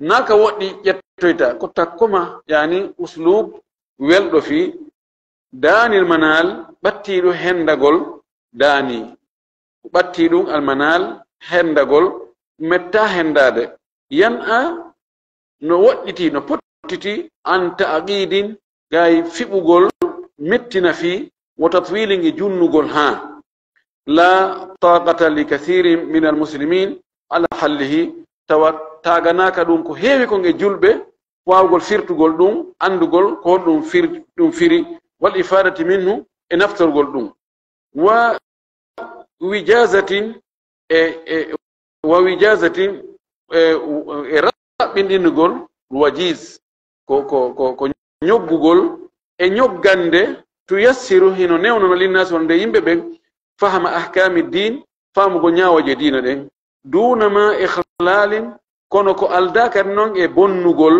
naa ka woɗɗi ƴettoyta, ko takkoma, yani, uslub welɗo fii, danil manal, ɓattiiɗo hendagol daani. Ko ɓatti ɗum almanal, hendagol, metta hendaade. Yan a no woɗɗiti, no pottiti, an ta'qidin, gay fiɓugol, mettina fii, wo tatwilin e junnugol haa. La taqata li kathirin min al muslimin ala hallihi, tawa taaganaaka ɗum ko heewi kon e julɓe, waawgol firtugol ɗum, anndugol ko honɗum fir-, ɗum firi, wal ifadati minhu, e naftorgol ɗum. Wa wijazatin, e, e, wa wijazatin, e, e raɓɓinɗinugol, wajiz, ko, ko, ko, ko ñoggugol, e ñoggande, tuyassiru, hino newnana linnaasi, wonde yimɓe ɓen, fahama ahkami din, faamugol ñaawooje diina ɗen, duuna ma ikhlalin, kono ko aldaa kadi non e bonnugol,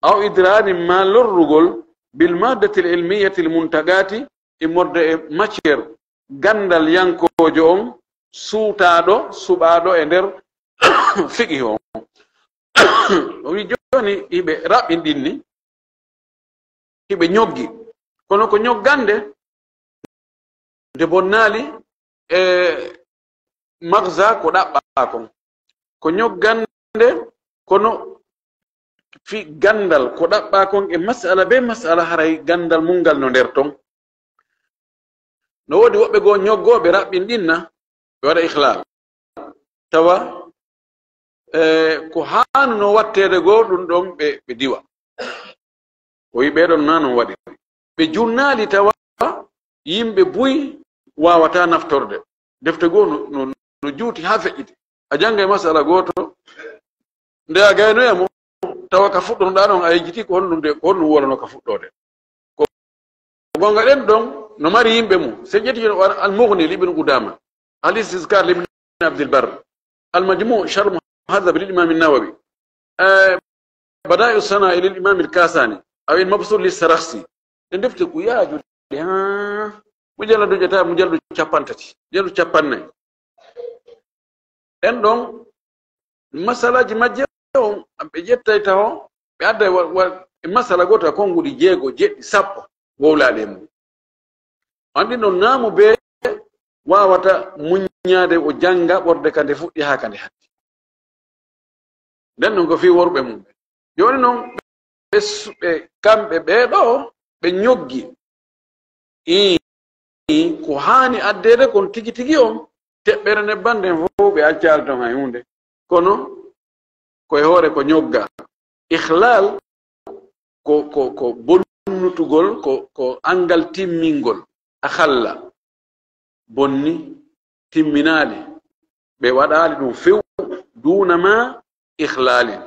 aw idrarin ma lorrugol, bil maddatil ilmiyatil muntagati, immorde e matière ganndal yankoojo on, suutaaɗo, suɓaaɗo e nder fiqhi on. O wi jooni hiɓe raɓɓinɗinni, hiɓe ñoggi. Kono ko ñoggande nde bonnaali e magza ko ɗaɓɓaa kon. Ko ñoggande, kono fii ganndal ko ɗaɓɓaa kon e masala bee masala, haray ganndal mun ngal no nder ton. No woodi woɓɓe goo ñoggooɓe raɓɓinɗinna, ɓe waɗa ikhlal. Tawa, eh, ko haanuno watteede goo, ɗun ɗon ɓe, ɓe diwa. O wi'i ɓee ɗon naa non waɗi. Ɓe junnaali tawa yimɓe buy waawataa naftorde. Defte goo no, no, no juuti haa feƴƴiti. A janngay masala gooto, nde a gaynoya mo, tawa ka fuɗɗonoɗaa ɗon a yejjiti ko honɗum de, ko honɗum wolono ka fuɗɗoode. Ko gonga ɗen ɗon no mari yimɓe mum. Sen ƴetti Al-Mughni li Ibn Qudama, Al-Istizkar li Ibn Abdul Barr, Al-Majmu' Sharh Muhadhab lil Imam An-Nawawi, eh, Bada'i'us Sana'i lil Imam Al-Kasani, aw Al-Mabsut lis Sarakhsi. Ɗen defte ko yaajuɗe, haa mujalladu ƴetta, mujalladu cappanɗe tati, mujalladu cappanɗe nayi. Ɗen ɗon masalaaji majje on, ɓe ƴettay taho, ɓe adday wa, wa, e masala goota konguɗi jeego, jeɗɗi, sappo, wowlaaɗi e mum. Anndi non naamu bee waawata muññaade o jannga ɓorde ka nde fuɗɗi haa ka nde hatti. Nden non ko fii worɓe mum ɓe. Jooni non ɓe su-, ɓe, kamɓe ɓee ɗoo, ɓe ñoggi. Ii, ii, ko haani addeede kon tigi tigi on, teɓɓere nebban nden fow ɓe accaali ton hay huunde. Kono ko e hoore ko ñogga. Ikhlal ko, ko, ko bonnutugol, ko, ko anngal timmingol. Akhalla. Bonni, timminaali. Ɓe waɗaali ɗum few, duuna ma ikhlalin.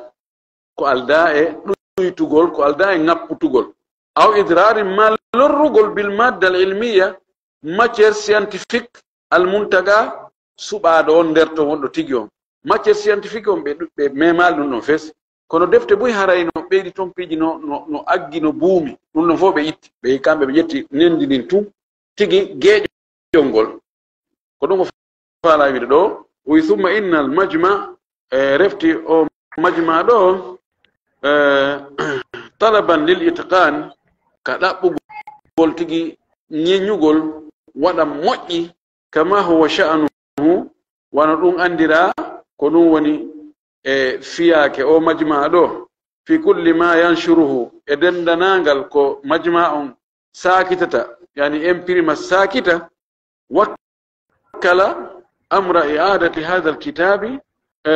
Ko aldaa e ɗuytugol, ko aldaa e ŋapputugol. Aw idrarin, ma lorrugol, bil madda al ilmiya, matière scientifique, al muntaga, suɓaaɗo on nder ton wonɗo tigi on. Matière scientifique on ɓe, ɓe memaali ɗum ɗon fes. Kono defte buy haray no ɓeydi ton piiji no, no, no aggi no buumi. Ɗum ɗon fof ɓe itti. Ɓe kamɓe ɓe ƴetti nendi ndin tun. Tigi geeƴol ngol. Ko ɗum o faalaa wiide ɗoo. O wi, "Summa innal majma", e refti o majma ɗoo, e, talaban lil itqan, ka ɗaɓɓugol tigi ñeñugol, waɗa moƴƴi, kama huwa sha'nuhu, wano ɗum anndiraa, ko ɗum woni e fiyaake o majma ɗoo, fi kulli ma yanshuruhu, e denndanangal ko majma on saakitata, yani imprima saakita, wakkala amra i'adati hadha alkitabi, e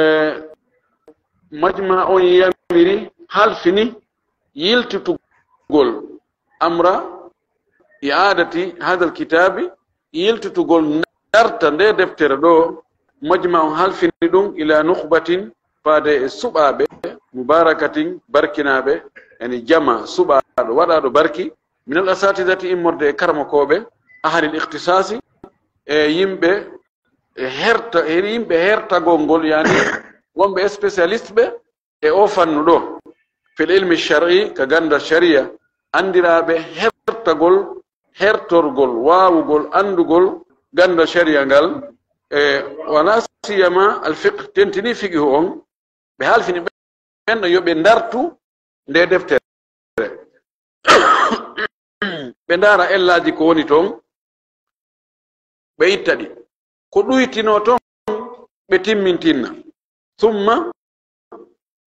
majma on yamiri, halfini, yiltitugol, amra i'adati hadha alkitabi, yiltitugol darta nde deftere ɗoo, majma on halfini ɗum ila nukhbatin, faade e suɓaaɓe, mubarakatin, barkinaaɓe, yani jama suɓaaɗo, waɗaaɗo barki, min al asatidati, immorde e karmokooɓe, ahlil ikhtisasi, e yimɓe e herta, e yimɓe hertagol ngol, yani wonɓe spécialiste ɓe e o fannu ɗoo, fil ilmi shar'i, ka ganndal sharia, anndiraaɓe hertagol, hertorgol, waawugol, anndugol ganndal sharia ngal, e wala siyama al fiqh, tentini fiqhu on, ɓe halfini ɓen ɗo yo ɓe ndartu nde deftere. Ɓe ndaara ellaaji ko woni ton, ɓe itta ɗi. Ko ɗuytinoo ton, ɓe timmintinna. Summa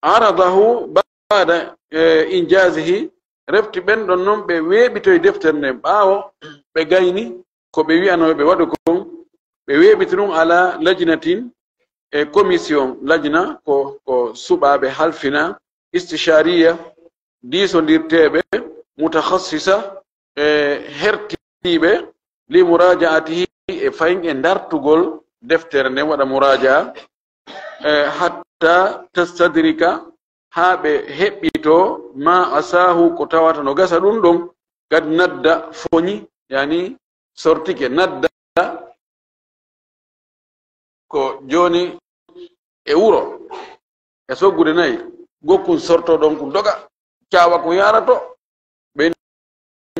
aradahu ba'da, eh, injazihi, refti ɓen ɗon non ɓe weeɓitoy deftere nden. Ɓaawo ɓe gayni ko ɓe wi'anoo ɓe waɗu kon, ɓe weeɓiti ɗum ala lajnatin, e commission, lajna ko, ko suɓaaɓe halfina, istishariya, diisondirteeɓe, mutakhassisa, e hertiiɓe, li murajaatihi, e fayin e ndartugol deftere nden, waɗa murajaa, e hatta tastadrika, haa ɓe heɓɓito, ma asaahu, ko tawata no gasa ɗum ɗon, gad nadda, foñi, yani sortike, nadda ko jooni e wuro, e soggude nayi, gokkun sorto ɗon kun doga, caawa kun yaarato, ɓe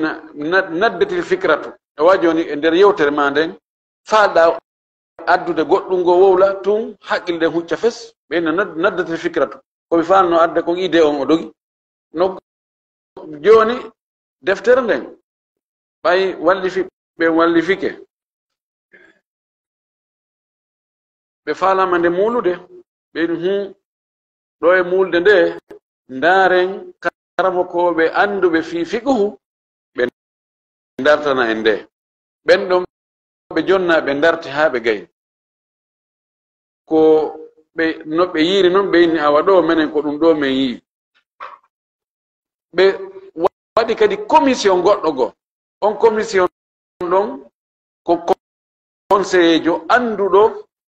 na-, na-, naddatil fikratu. E wa jooni e nder yewtere ma nden, faalɗa addude goɗɗum ngo wowla, tun haqqille ɗen hucca fes, ɓe na-, nad-, naddatil fikratu. Ko mi faalno adde kon idée on o dogi. No jooni deftere nden, ɓay wallifi-, ɓe wallifike. Ɓe faalaama nde muulude, ɓe wi'i, "Hum, ɗo e muulde nde, ndaaren karamokooɓe annduɓe fii fiqhu, ɓe ndartana en nde. Ɓen ɗon ɓe jonna, ɓe ndarti haa ɓe gayi. Ko ɓe, no ɓe yiiri non, ɓe inni, "Awa ɗoo, menen ko ɗum ɗoo men yi'i." Ɓe wa-, waɗi kadi commission goɗɗo goo. On commission ɗon ko ko-, conseilleejo annduɗo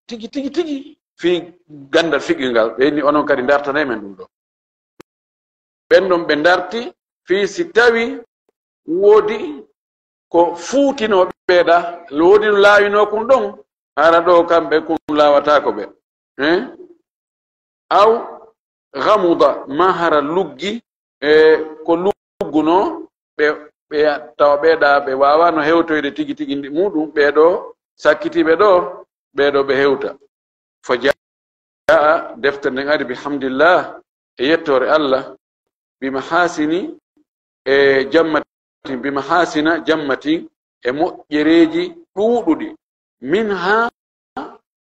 tigi, tigi, tigi fii ganndal fiqhu ngal. Ɓe inni, "Onon kadi ndartanee men ɗum ɗoo." Ɓen ɗon ɓe ndarti fii si tawi woodi ko fuutinoo ɓe ɗa, woodi no laawinoo kun ɗon, hara ɗoo kamɓe kun laawataako ɓe. Eh? Aw ghamuda, ma hara luggi, e ko luggunoo ɓe, ɓe tawa ɓe ɗa, ɓe waawaano hewtoyde tigi tigi ndi muɗum, ɓee ɗoo sakkitiiɓe ɗoo, ɓee ɗoo ɓe hewta. Fa jaa, deftere nden ari, bihamdillah, e yettoore Allah, bi mahasini, e jammatin, bi mahasina jammatin, e moƴƴereeji ɗuuɗuɗi. Min haa,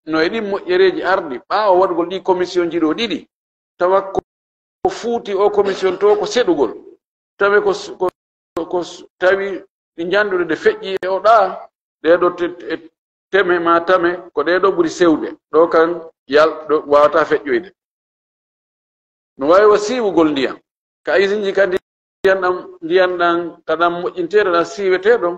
no e ɗin moƴƴereeji arɗi, ɓaawo waɗugol ɗi commission ji ɗoo ɗiɗi, tawa ko, ko fuuti o commission to ko seɗugol. Tawi ko s-, ko, ko s-, tawi ɗi njannduɗe ɗe feƴƴi e o ɗa, ɗee ɗoo te-, e teme maa tame, ko ɗee ɗoo ɓuri sewde. Ɗoo kan yal-, ɗoo waawataa feƴƴoyde. No waawi wa siiwugol ndiyan. Ka isinji ka ndiyan ɗan, ndiyan ɗan, ka ɗan moƴƴinteeɗo ɗan siiwetee ɗon,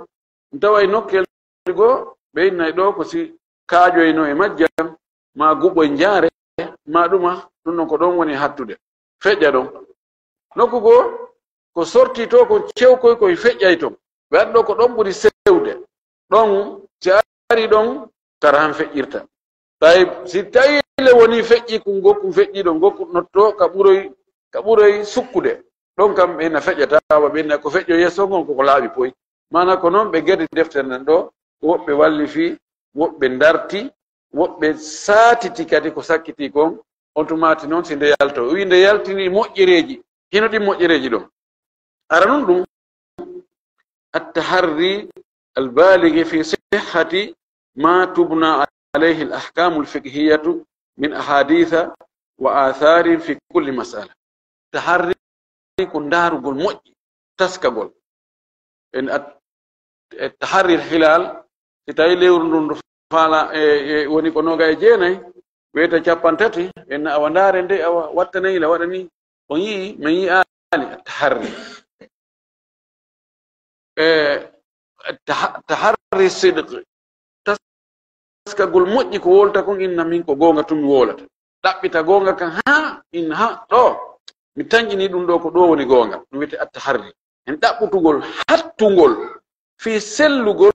ɗum tawa e nokkeeli goo, ɓe innay ɗoo ko si kaaƴoyno e majjan, maa guɓoy njaare, maa ɗuma, ɗum ɗon ko ɗon woni hattude. Feƴƴa ɗon. Nokku goo, ko sortii to kon cewkoy koy feƴƴay ton. Ɓe waɗi ɗoo ko ɗon ɓuri sewde. Ɗon, si a ari ɗon, tara han feƴƴirta. Tawi, si tawi le woni feƴƴi kun gokku feƴƴi ɗon, gokku notto ka ɓuroy, ka ɓuroy sukkude. Ɗon kam ɓe na feƴƴata, wa ɓe na ko feƴƴo yeeso ngon ko, ko laaɓi poy. Maana ko non ɓe gedi deftere nden ɗoo, woɓɓe wallifi, woɓɓe ndarti, woɓɓe saatiti kadi ko sakkiti kon, on tumaati non si nde yalto. O wi nde yaltini moƴƴereeji, hino ɗin moƴƴereeji ɗon. Ara nun ɗum, التحري البالغ في صحة ما تبنى عليه الأحكام الفقهية من أحاديث وآثار في كل مسألة. Taharri ko ndaarugol moƴƴi, taskagol. En at-, e taharri hilal, si tawi lewru ndun ɗo faala, e, e, woni ko noga e jeenay, wiyete cappanɗe tati, en awa ndaare nde, awa wattane ila waɗani, on yi'i, men yi'aali, taharri. E, taha-, taharri sidq, taskagol moƴƴi ko wolta kon, inna min ko goonga tun mi wolata. Ɗaɓɓita goonga kan haa, inna haa, ɗo, mi tanƴini ɗum ɗo, ko ɗo woni goonga. Ɗum wiyete attaharri. En ɗaɓɓutugol, hattungol, fii sellugol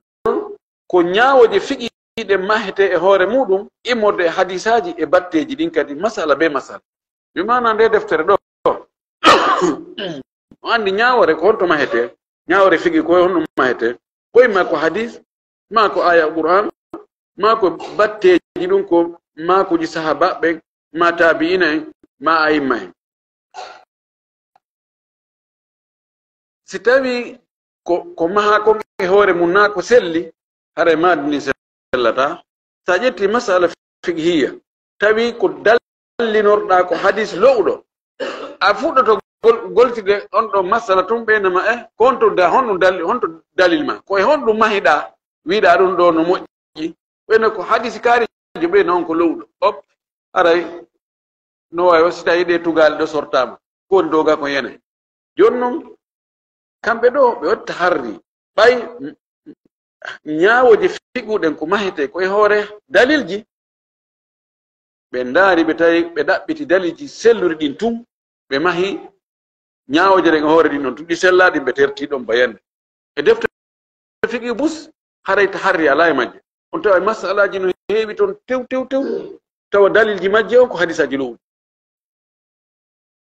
ko ñaawooje fiqhi ɗen mahetee e hoore muɗum, immorde e hadiisaaji e batteeji ɗin kadi, masala be masala. Bi maana nde deftere ɗo, o anndi ñaawoore ko honto mahetee, ñaawoore fiqhi ko honno mahetee, ko imma ko hadiis, maa ko aaya Qur'aan, maa ko batteeji ɗum ko maakuuji sahaabaaɓe ɓen, maa taabi'iina en, maa a'imma en. Si tawii ko, ko mahaa kon e hoore mum naa ko selli, haray maadi ndin sellataa. Si a ƴetti masala fiqhiyya, tawi ko dallinorɗaa ko hadiis lo'uɗo, a fuɗɗoto gol-, goltide on ɗon masala tun, ɓeynama, eh, ko honto da-, honɗum dali-, honto dalil maa? Ko e honɗum mahiɗaa, wiɗaa ɗum ɗo no moƴƴi? Ɓeyna ko hadiis kaarijo, ɓeyna on ko lo'uɗo. Op, haray no waawi o si tawii ɗee tugaale ɗo sortaama, ko woni dow gaa kon yenay. Jooni non, kamɓe ɗo ɓe watta harri. Ɓay ñaawooje fiqhu ɗen ko mahetee ko e hoore dalilji. Ɓe ndaari, ɓe tawi, ɓe ɗaɓɓiti dalilji selluɗi ɗin tun, ɓe mahi ñaawooje ɗen e hoore ɗin ɗon tun, ɗi sellaa ɗin, ɓe terti ɗon bayande. E defte fiqhi bus, haray taharri alaa e majje. On tawa e masalaaji no heewi ton tew, tew, tew, tawa dalilji majje on ko hadiisaaji lo'uɗi.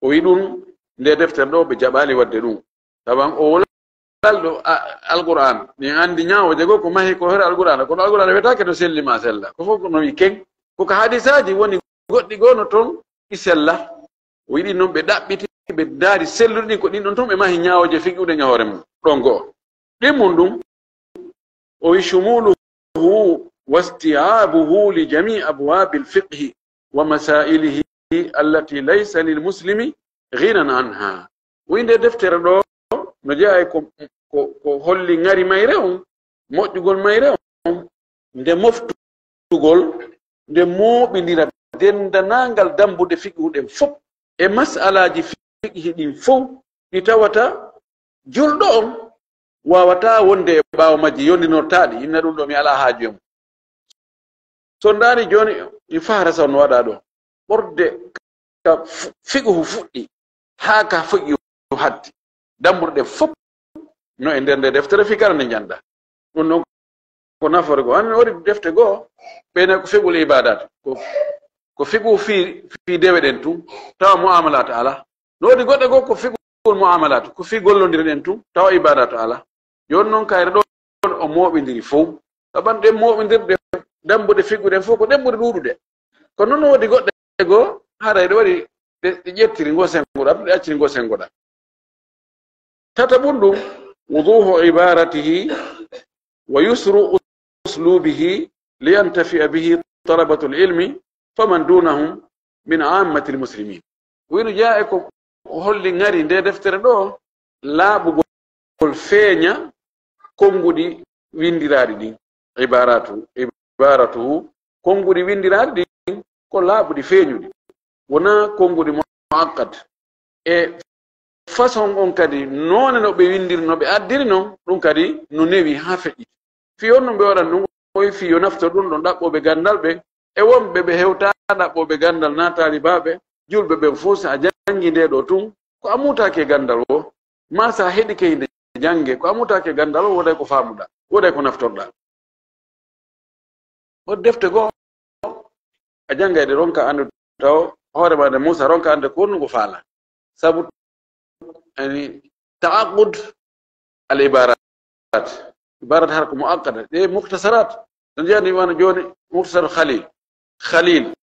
O wi ɗum, nde deftere ɗo, ɓe jaɓaali waɗde ɗum. Saban o wolal ɗo, a, Alqur'aan. Min anndi ñaawooje goo ko mahi ko hoore Alqur'aan. Kono Alqur'aan wiyetaake no selli maa sella. Ko fof ko no wi ken. Ko ka hadiisaaji woni goɗɗi goo no ton ɗi sella. O yiɗi non ɓe ɗaɓɓiti, ɓe ndaari selluɗi ɗin, ko ɗin ɗon tun ɓe mahi ñaawooje fiqhu ɗen e hoore mum. Ɗon goo. Ɗimmun ɗum, o wi, شموله واستيعابه لجميع أبواب الفقه ومسائله التي ليس للمسلم ghinan anha. Wi nde deftere ɗo no jeyaa e ko, ko, ko holli ŋari mayre on, moƴƴugol mayre on, nde moftugol, nde mooɓindira denndanangal dambuɗe fiqhu ɗen fof, e masalaaji fiqhi ɗin fof, ɗi tawata julɗo on waawataa wonde e ɓaawo majji, yondinortaaɗi, inna ɗum ɗo mi alaa haaju e mum. So ndaari jooni, in fahara saw no waɗaa ɗo. Ɓorde ka fu-, fiqhu fuɗɗi, haa ka fiqhu hatti. Dambuɗe ɗe fof no e nder nde deftere fii kala nde njannda. Ɗum ɗon ko nafoore goo. Hanen wari defte goo, ɓeyna ko fiqhul ibadat. Ko, ko fiqhu fii, fii dewe ɗen tun, tawa mu'amalat alaa. No woodi goɗɗe goo ko fiqhul mu'amalat, ko fii gollondire ɗen tun, tawa ibadat alaa. Jooni non kayre ɗon o mooɓindiri fow. Saban ɗen mooɓindirɗe dambuɗe fiqhu ɗen fof ko ɗen ɓuri ɗuuɗude. Kono non woodi goɗɗe goo, haray ɗe waɗi ɗe, ɗe ƴettiri ngo sengoɗa, ɗe acciri ngo sengoɗa. Tata ɓun ɗum, wuduhu ibaratihi wa yusru uslubihi liyantafi'a bihi talabatul ilmi faman dunahum min ammatil muslimin. Wino jeyaa e ko holli ŋari nde deftere ɗo, laaɓugol feeña konnguɗi winndiraaɗi ɗin, ibaratu, ibaratuhu, konnguɗi winndiraaɗi ɗin ko laaɓuɗi feeñuɗi, wonaa konnguɗi muaqqat. E façon on kadi, noone no ɓe winndiri, no ɓe addiri non, ɗum kadi no newi haa feƴƴiti. Fii on no ɓe waɗan ɗum, oy fii yo naftor ɗum ɗon ɗaɓɓooɓe ganndal ɓen, e wonɓe ɓe hewtaa ɗaɓɓooɓe ganndal naa taalibaaɓe, julɓe ɓen fof, si a janngi nde ɗo tun, ko a muutaaki e ganndal o, maa si a heɗike hinde jannge, ko a muutaaki e ganndal o, wooday ko faamuɗaa, wooday ko naftorɗaa. O defte goo, a janngay ɗe, ronka anndude taw hoore ma nde Muusa, ronka anndude ko honɗum ko faala. Sabu, yani, ta'aqqud al ibarat. Ibarat har ko muaqqada. Ɗe mukhtasarat. No jeyani wano jooni Mukhtasar Khalil. Khalil.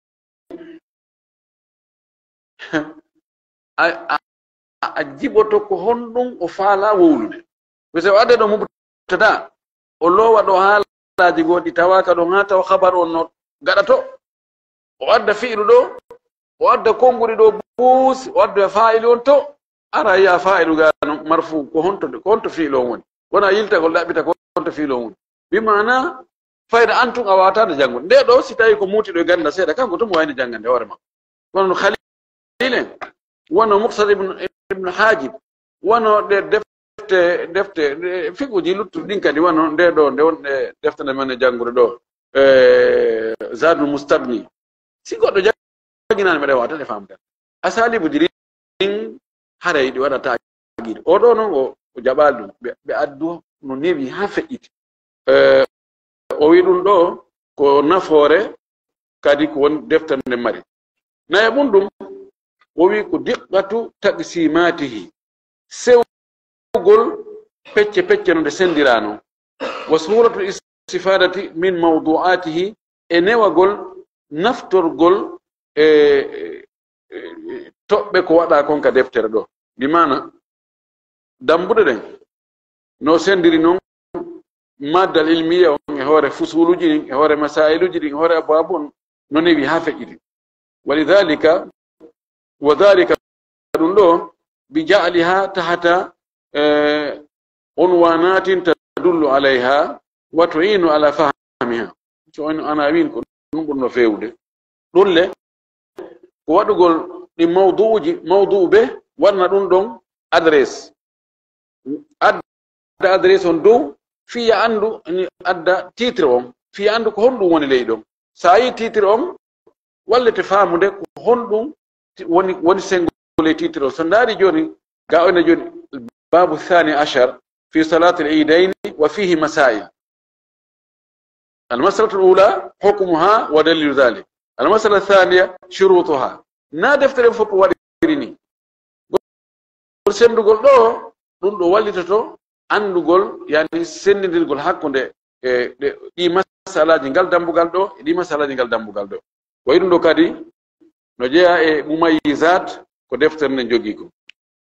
A, a, a jiɓoto ko honɗum o faala wowlude. Parce que o adda ɗo mubtada, o loowa ɗo haalaaji goo ɗi tawaaka ɗon, haa tawa khabar on no gaɗato. O adda fi'lu ɗo, o adda konnguɗi ɗo buus, o adda faa'ilu on to, ara yi'a faa'ilu gaano marfu, ko honto, ko honto fi'lu on woni. Wona yiltagol ɗaɓɓita ko honto fi'lu on woni. Bi maana, fayda an tun a waawata nde janngude. Nde ɗo, si tawi ko muutiɗo e ganndal seeɗa, kanko tun mo wayno janngande hoore makko. Kono no Khalil en, wano Mukhtasar Ibn, Ibn Hajib, wano ɗe defte, defte, ɗe fiqhuuji luttuɗi ɗin kadi, wano nde ɗo, nde wonɗe defte nde men e janngude ɗo, e, Zadul Mustagni. Si goɗɗo jannginaani, mbeɗa waawata ɗe faamde. Asalibu ɗi ɗin, haray ɗi waɗa taaqiid. O ɗo non, o, o jaɓaali ɗum. Ɓe, ɓe addu no newi haa feƴƴiti. E, o wi ɗum ɗo ko nafoore kadi ko won deftere nde mari. Nayaɓun ɗum, o wi ko diqqatu taqsimatihi, sewgol pecce pecce no ɗe sendirano, wa suhulatul istifadati min mawdu'atihi, e newagol naftorgol e, e, e toɓɓe ko waɗa kon ka deftere ɗo. Bi maana, dambuɗe ɗen no sendiri non maddal ilmiya on e hoore fusuluji ɗin, e hoore masailuji ɗin, e hoore abwaabu on no newi haa feƴƴiti. Walidhalika, wa dhalika, ɗum ɗo, bi ja'liha tahta, eh, unwanatin tadullu alayha wa tu'inu ala fahmiha. So on ana win ko ɗum ɓurno feewde. Ɗum le, ko waɗugol ɗi mawduuji, mawduu be, waɗna ɗum ɗon adresse. Adda adresse on dow, fii ya anndu, ni adda titre on, fii ya anndu ko honɗum woni ley ɗon. So a yii titre on, wallete faamude ko honɗum ti-, woni, woni sengo ley titre on. So ndaari jooni, ga o ina jooni, babu thani ashar fi salatil iidayni wa fihi masail. Almasalatul ula, hukmuha wa dalilu dhalik. Almasala thaniya, shurutuha. Na deftere fof waɗiri ni. Ngol sendugol ɗo, ɗum ɗo wallitoto anndugol, yani sendindirgol hakkunde e ɗe, ɗi masalaaji ngal dambugal ɗo, e ɗi masalaaji ngal dambugal ɗo. Wayi ɗum ɗo kadi, no jeyaa e mumayyizat ko deftere nden jogii ko.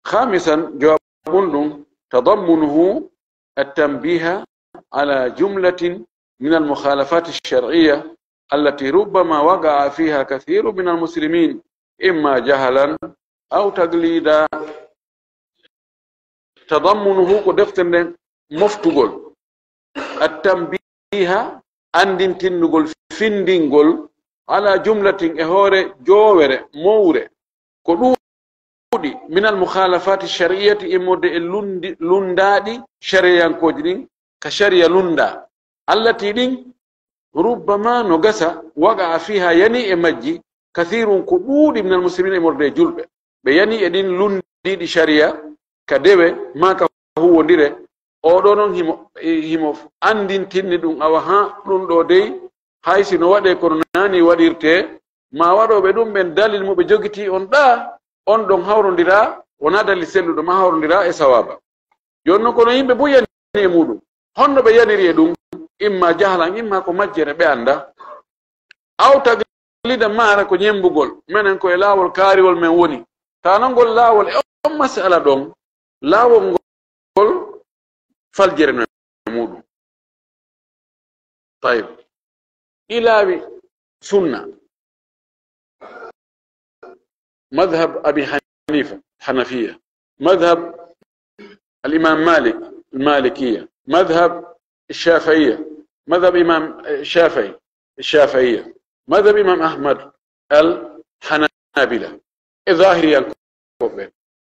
Khamisan, jowaɓun ɗum, tadammunuhu at-tanbiha ala jumlatin min al-mukhalafat ash-shar'iyya allati rubbama waqa'a fiha kathirun min al-muslimin, imma jahalan أو تقليدا. تضمنه ko deftere nden moftugol. التنبيه anndintinnugol, findingol, على جملة e hoore joowere mowre, ko ɗuuɗi, من المخالفات الشرعية immorde e lundi, lunndaaɗi shariyankooji ɗin, ka shariya lunndaa, التي ɗin, ربما no gasa, وقع فيها yani e majji, كثير ko ɗuuɗi, من المسلمين immorde e julɓe. Ɓe yani e ɗin lunndiiɗi shariya ka dewe, maa ka huuwondire. Oo ɗoo non himo, himo anndintinni ɗum, awa haa ɗum ɗoo dey, hay si no waɗee kono naani waɗirtee, maa waɗooɓe ɗum ɓen dalil mo ɓe jogitii on ɗaa, on ɗon hawrondiraa, wonaa dalil selluɗo, maa hawrondiraa e sawaaba. Jooni non kono yimɓe buy yani e muuɗum. Honno ɓe yaniri e ɗum? Imma jahlan, imma ko majjere ɓe anndaa. Aw taglida maara ko ñemmbugol. Menen ko e laawol kaariwol men woni. Taa non ngol laawol e on masala ɗon, laawol ngol faljere no e muuɗum. Tayib. Ɗi laawi sunna. مذهب أبي حنيفة، حنفية. مذهب الإمام مالك، المالكية. مذهب الشافعية، مذهب إمام الشافعي، الشافعية. مذهب إمام أحمد، الحنابلة. E zahiriyankooɓe.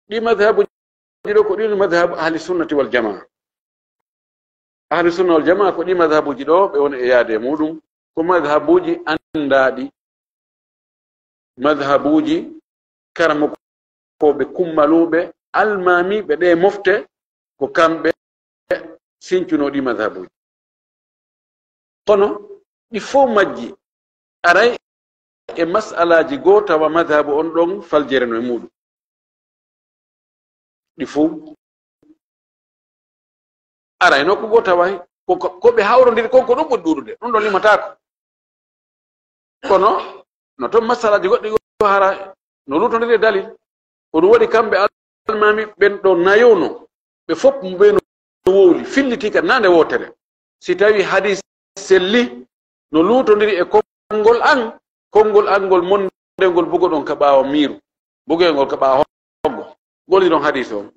Ɗi madhabuuji ɗo ko ɗin madhab ahli sunnati wal jamaa. Ahli sunna wal jamaa ko ɗi madhabuuji ɗo ɓe woni e yaade e muuɗum. Ko madhabuuji anndaaɗi. Madhabuuji karamokooɓe kummaluuɓe, almaamiiɓe ɗe mofte, ko kamɓe sincunoo ɗi madhabuuji. Kono ɗi fof majji aray e mas'alaaji goo tawa madhabu on ɗon faljere no e muuɗum. Ɗi fof aray nokku goo tawa ko, ko, ko ɓe hawrondiri kon ko ɗum ɓuri ɗuuɗude. Ɗum ɗon limataako. Kono no toon masalaaji goɗɗi goo hara no luutondiri e dalil. Ko ɗum waɗi kamɓe almaami ɓen ɗo nayo no ɓe fof ɓe no wowli, filliti ka naande wootere. Si tawi hadis selli no luutondiri e konngol an, konngol an ngol monde ngol bugoɗon ka ɓaawo miiru, bugoy ngol ka ɓaawo hoggo, ngol ɗon hadis on.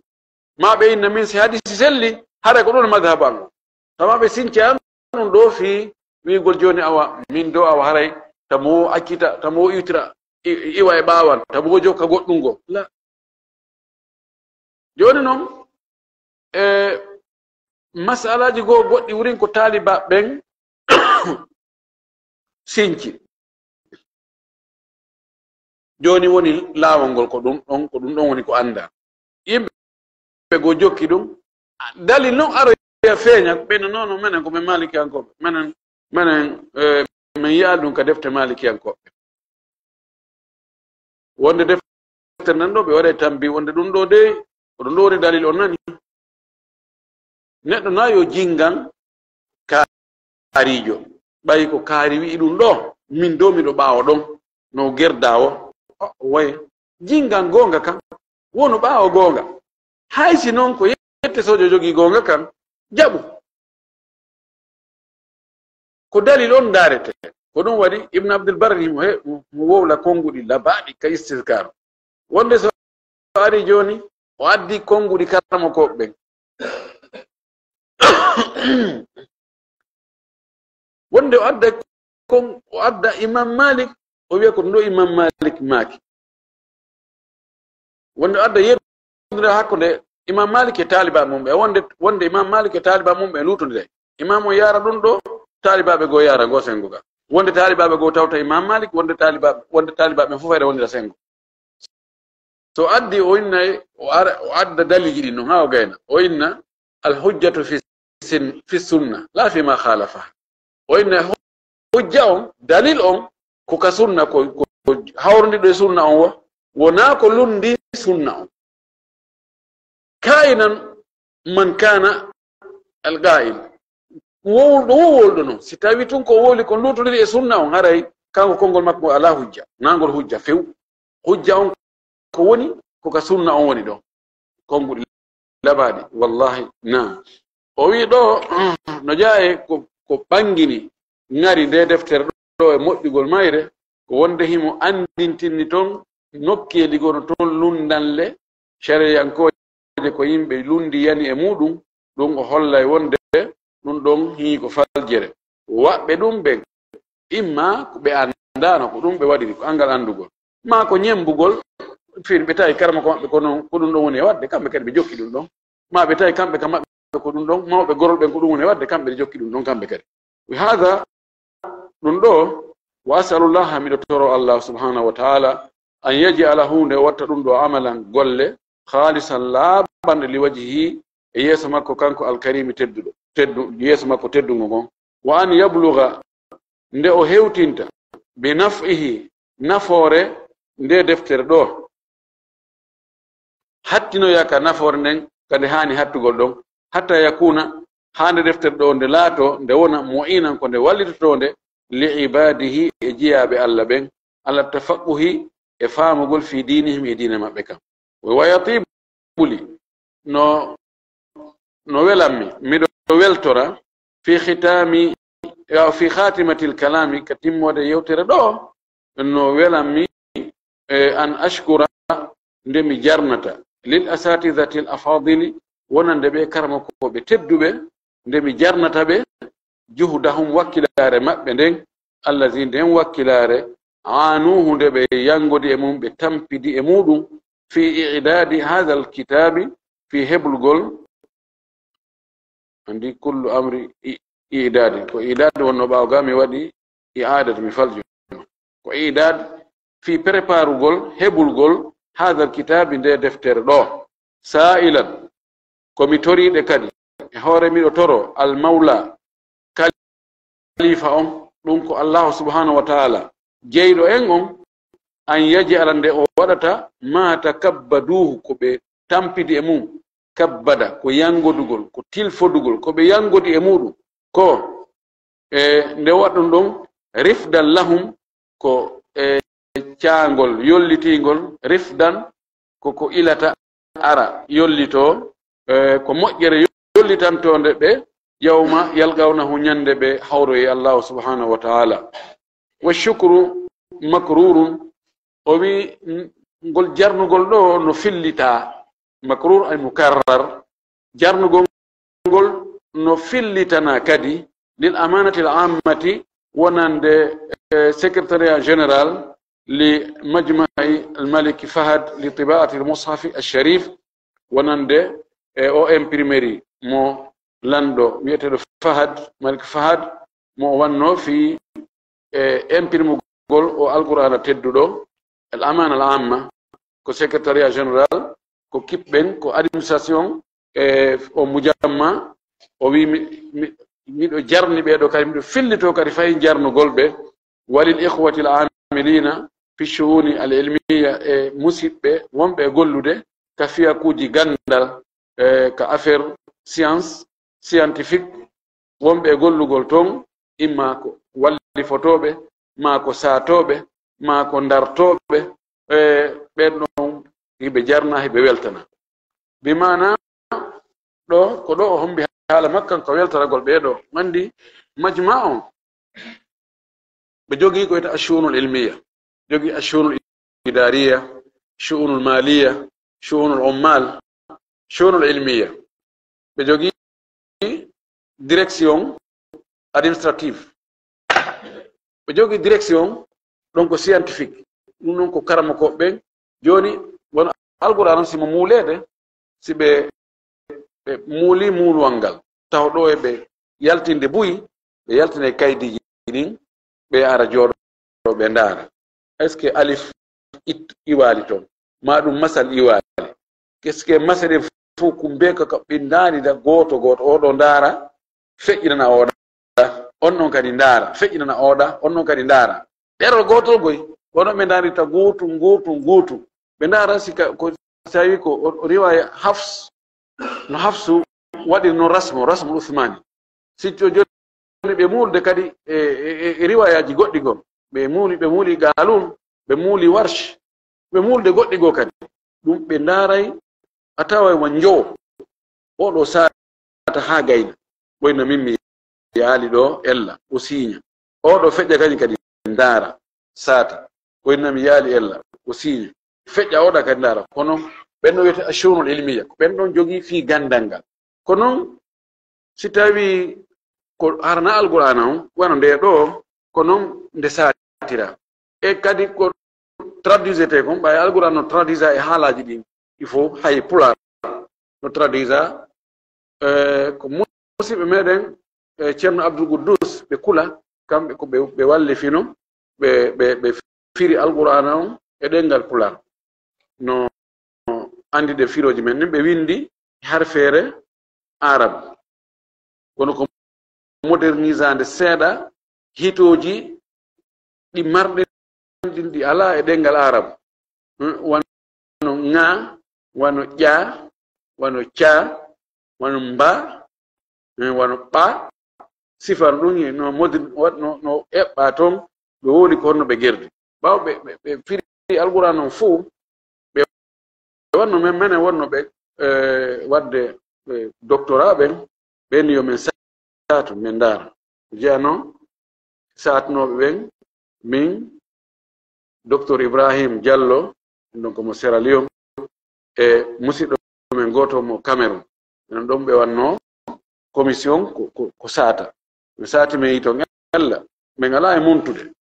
Ma ɓe inna min si hadisi selli, haray ko ɗum madhabu an. Tama ɓe sinci an ɗum ɗo fii wi'ugol jooni awa, min ɗo awa haray, tamo o accita, tamo o iwtira, i-, iwa e ɓaawan, tamo o jokka goɗɗum go. La. Jooni non, e masalaaji goo goɗɗi wurin ko taaliba ɓen sinci. Jooni woni laawol ngol ko ɗum ɗon, ko ɗum ɗon woni ko anndaa. Yimɓe goo jokki ɗum. Dalil non aroya feeña, ɓe no, non, non, menen ko men Maalikiyankooɓe. Menen, menen, eh, men yi'a ɗum ka defte Maalikiyankooɓe. Wonde defte nan ɗo ɓe waɗay tambi, wonde ɗum ɗo dey, ko ɗum ɗo woni dalil on nani. Neɗɗo na yo jinngan kaariijo. Ɓay ko kaari wi'i ɗum ɗo, min do miɗo ɓaawo ɗon, no gerda o. O, waye. Jinngan goonga kan, wonu ɓaawo goonga. Hay si non ko yette sojo jogii goonga kan, jaɓu. Ko dalil on ndaarete. Ko ɗum waɗi Ibn Abdul Barri mo he-, mo wowla konnguɗi labaaɗi ka Istizkar. Wonde so ari jooni, o addi konnguɗi karamokooɓe ɓen. Wonde o adda kon-, o adda Imam Malik, o wi'a ko ɗo Imam Malik maaki. Wonde o adda yeddunde hakkunde Imam Malik e taaliba mum ɓe. Wonde, wonde Imam Malik e taaliba mum ɓe luutondire. Imam o yaara ɗum ɗo, taalibaaɓe goo yaara goo sengo ga. Wonde taalibaaɓe goo tawta Imam Malik, wonde taalibaaɓe, wonde taalibaaɓe fof hayre wondira sengo. So addi o inna, o ara, o adda dalilji ɗin non haa o gayna. O inna, "Al hujjatu fi sin-, fi sunna, la fi ma khalafa." O inna hujja on, dalil on, ko ka sunna, ko, ko, ko hawrondiɗo e sunna on wo, wonaa ko lundi sunna on. Kainan man kana al qa'il. Wowluɗo wo wowluɗo non. Si tawi tun ko wowli kon luutondiri e sunna on, haray kanko konngol makko ngol alaa hujja. Naa ngol hujja few. Hujja on ko woni, ko ka sunna on woni ɗon. Konnguɗi labaaɗi, wallahi, naam. O wi'i ɗo, no jaaye ko, ko ɓangini ngari nde deftere ɗo e moƴƴugol mayre, ko wonde himo anndintinni ton nokkeeli goo no toon lunndanle shariyankooje ko yimɓe lunndiyani e muuɗum, ɗum o hollay wonde ɗum ɗoon hii ko faljere. Waɓɓe ɗum ɓen, imma ko ɓe anndaano ko ɗum ɓe waɗiri, ko anngal anndugol, maa ko ñemmbugol, fii ɓe tawi karama ko maɓɓe ko noon, ko ɗum ɗoon woni e waɗde, kamɓe kadi ɓe jokki ɗum ɗoon. Maa ɓe tawi kamɓe ka maɓɓe ko ɗum ɗoon, mawɓe gorol ɓen ko ɗum woni e waɗde, kamɓe ɓe jokki ɗum ɗoon, kamɓe kadi. Wi haada, ɗum ɗoo, wa asalullaha, miɗo toro Allah subhanahu wa ta'ala, an yaj'ala, huunde o watta ɗum ɗoo amalan, golle, khalisan, laaɓanɗe, li wajhihi, e yeeso makko kanko alkarimi tedduɗo, teddu, yeeso makko teddungo ngon. Wa an yabluga, nde o hewtinta, bi naf'ihi, nafoore nde deftere ɗoo. Hattinoya ka nafoore nden, ka nde haani hattugol ɗon, hatta yakuna, haa nde deftere ɗoo nde laato, nde wona mu'inan ko nde wallitotoonde, li ibadihi, e jiyaaɓe Allah ɓen, ala tafaqquhi, e faamugol fi dinihim, e diine maɓɓe kan. Wa yatibu li, no, no welammi, miɗo weltora, fi khitami, ya, fi khatimatil kalami, ka timmoode yewtere ɗoo, no welammi, e, an ashkura, nde mi jarnata, lil asatizatil afadili, wonande ɓe karamokooɓe tedduɓe, nde mi jarnata ɓe, juhdahum, wakkilaare maɓɓe nden, allazi, nden wakkilaare, aanuhu, nde ɓe yanngodi e mum, ɓe tampidi e muuɗum, fi i'dadi hadha alkitabi, fi heblugol, anndi kullu amri i-, i'dadi, ko i'dad wonno ɓaawo ga mi waɗi i'adat, mi falju. Ko i'dad fi preparugol, heblugol, hadha alkitabi, nde deftere ɗoo. Sa'ilan, ko mi toriiɗe kadi, e hoore miɗo toro, al mawla, kalifa on, ɗum ko Allahu subhanahu wa ta'ala, jeyɗo en on, an yaj'ala, nde o waɗata, ma takabbaduhu, ko ɓe tampidi e mum, kabbada, ko yangodugol, ko tilfodugol, ko ɓe yangodi e muɗum, ko, e, nde waɗɗum ɗum, rifdan lahum, ko, e, caangol yollitingol, rifdan, ko ko ilata ara yollito, e, ko moƴƴere yollitantonde ɓe, yawma yalqawnahu, ñande ɓe hawroyi Allahu subhanahu wa ta'ala. Wa shukru makrurun, o wi, n-, ngol jarnugol ɗo no fillita, makrur ay mukarrar, jarnugol ngol no fillitana kadi, lil amanati al ammati, wonande, eh, secrétariat général li majma'i al malik Fahad li tiba'ati al mushafi al sharif, wonande, eh, o imprimerie mo lanɗo wi'eteeɗo Fahad, malik Fahad, mo o wanno fi, eh, imprimugol o alqur'ana tedduɗo, al amana al amma, ko secrétariat général, ko kiɓɓen, ko administration, e o mujamma, o wi mi, mi, miɗo jarni ɓeeɗo kadi, miɗo fillito kadi fayi jarnugol ɓe, walil ikhwati al amilina fi shu'uni al ilmiya, e musiɓɓe wonɓe e gollude ka fiyakuuji ganndal, e ka affaire science, scientifique, wonɓe e gollugol toon, imma ko wallifotooɓe, maa ko saatooɓe, maa ko ndartooɓe, e ɓeen ɗoon hiɓe jarna, hiɓe weltana. Bi maana ɗo, ko ɗo o hombi haala makkan ko weltaragol ɓee ɗo. Anndi majma on, ɓe jogii ko wiyetee ashu'unul ilmiya, jogii ashu'unul idariya, shu'unul maliya, shu'unul ummal, shu'unul ilmiya. Ɓe jogii direction administrative. Ɓe jogii direction, donc, scientifique. Ɗum ɗon ko karamokooɓe ɓen. Jooni, won alqur'aan on, si mo muuleede, si ɓe, ɓe muuli muuluwal ngal, taw ɗo e ɓe yaltinde buy, ɓe yaltina e kaydiiji ɗin, ɓe ara jooɗo ɓe ndaara. Est-ce que alif it-, iwaali toon? Ma ɗum masal iwaali? Est-ce que masal ɗen fof ko mbeeka ka ɓe ndaarida gooto gooto, oɗo ndaara, feƴƴinana oɗa, on ɗon kadi ndaara, feƴƴinana oɗa, on ɗon kadi ndaara. Ɗerol gootol goy, kono ɓe ndaarita gootu, gootu, gootu. Ɓe ndaara si ka, ko, si tawi ko o, o riwaya Hafs, no Hafsu waɗi no rasmu, rasmu Usmani. Si to joni ɓe muulde kadi e, e, e, e riwayaaji goɗɗi goo. Ɓe muuli, ɓe muuli Gaalun, ɓe muuli Warsh, ɓe muulde goɗɗi goo kadi. Ɗum ɓe ndaaray, a taway wa njowo. Oɗo saata haa gayna. Wayno min mi yaali ɗo ella, o siiña. Oɗo feƴƴa kañum kadi ndaara, saata. Wayno mi yaali ella, o siiña. feƴƴa oɗa kadi ndaara. Kono ɓen ɗon wiyete ashu'unul ilmiya, ko ɓen ɗon jogii fii ganndal ngal. Ko noon, si tawii ko harana Alqur'aana on, wano ndee ɗoo, ko noon nde saatira. E kadi ko traduisete kon, ɓay Alqur'aana no traduisa e haalaaji ɗin, il faut hay Pulaar no traduisa, eh, ko musidɓe meɗen, eh, Ceerno Abdul Quddus, ɓe Kula, kamɓe ko ɓe, ɓe wallifino, ɓe, ɓe, ɓe firi Alqur'aana on e ɗemngal Pulaar. No anndi ɗe firooji men ɗin, ɓe winndi harfeere Arab. Kono ko modernisaande seeɗa hitooji ɗi marɗen ɗin ɗi alaa e ɗemngal Arab. Hmm, wano ŋa, wano ƴa, wano ca, wano mba, eh, wano ɓa. Sifan ɗum no moderni-, no, no eɓɓa toon, ɓe woodi ko honno ɓe gerdi. Ɓaawo ɓe, ɓe, ɓe firi Alqur'aana on fof, ɓe wonno men, menen wonno ɓe, eh, waɗde, eh, doctorat ɓen, ɓen yo men saatu, men ndaara. Ko jeyanoo saatnooɓe ɓen, min, Docteur Ibrahim Diallo, donc mo Sierra Leone, e musidɗo men gooto mo Cameroun. Enen ɗon ɓe wannoo commission ko, ko, ko saata. Ɓe saati men yiton ella, men alaa e montude.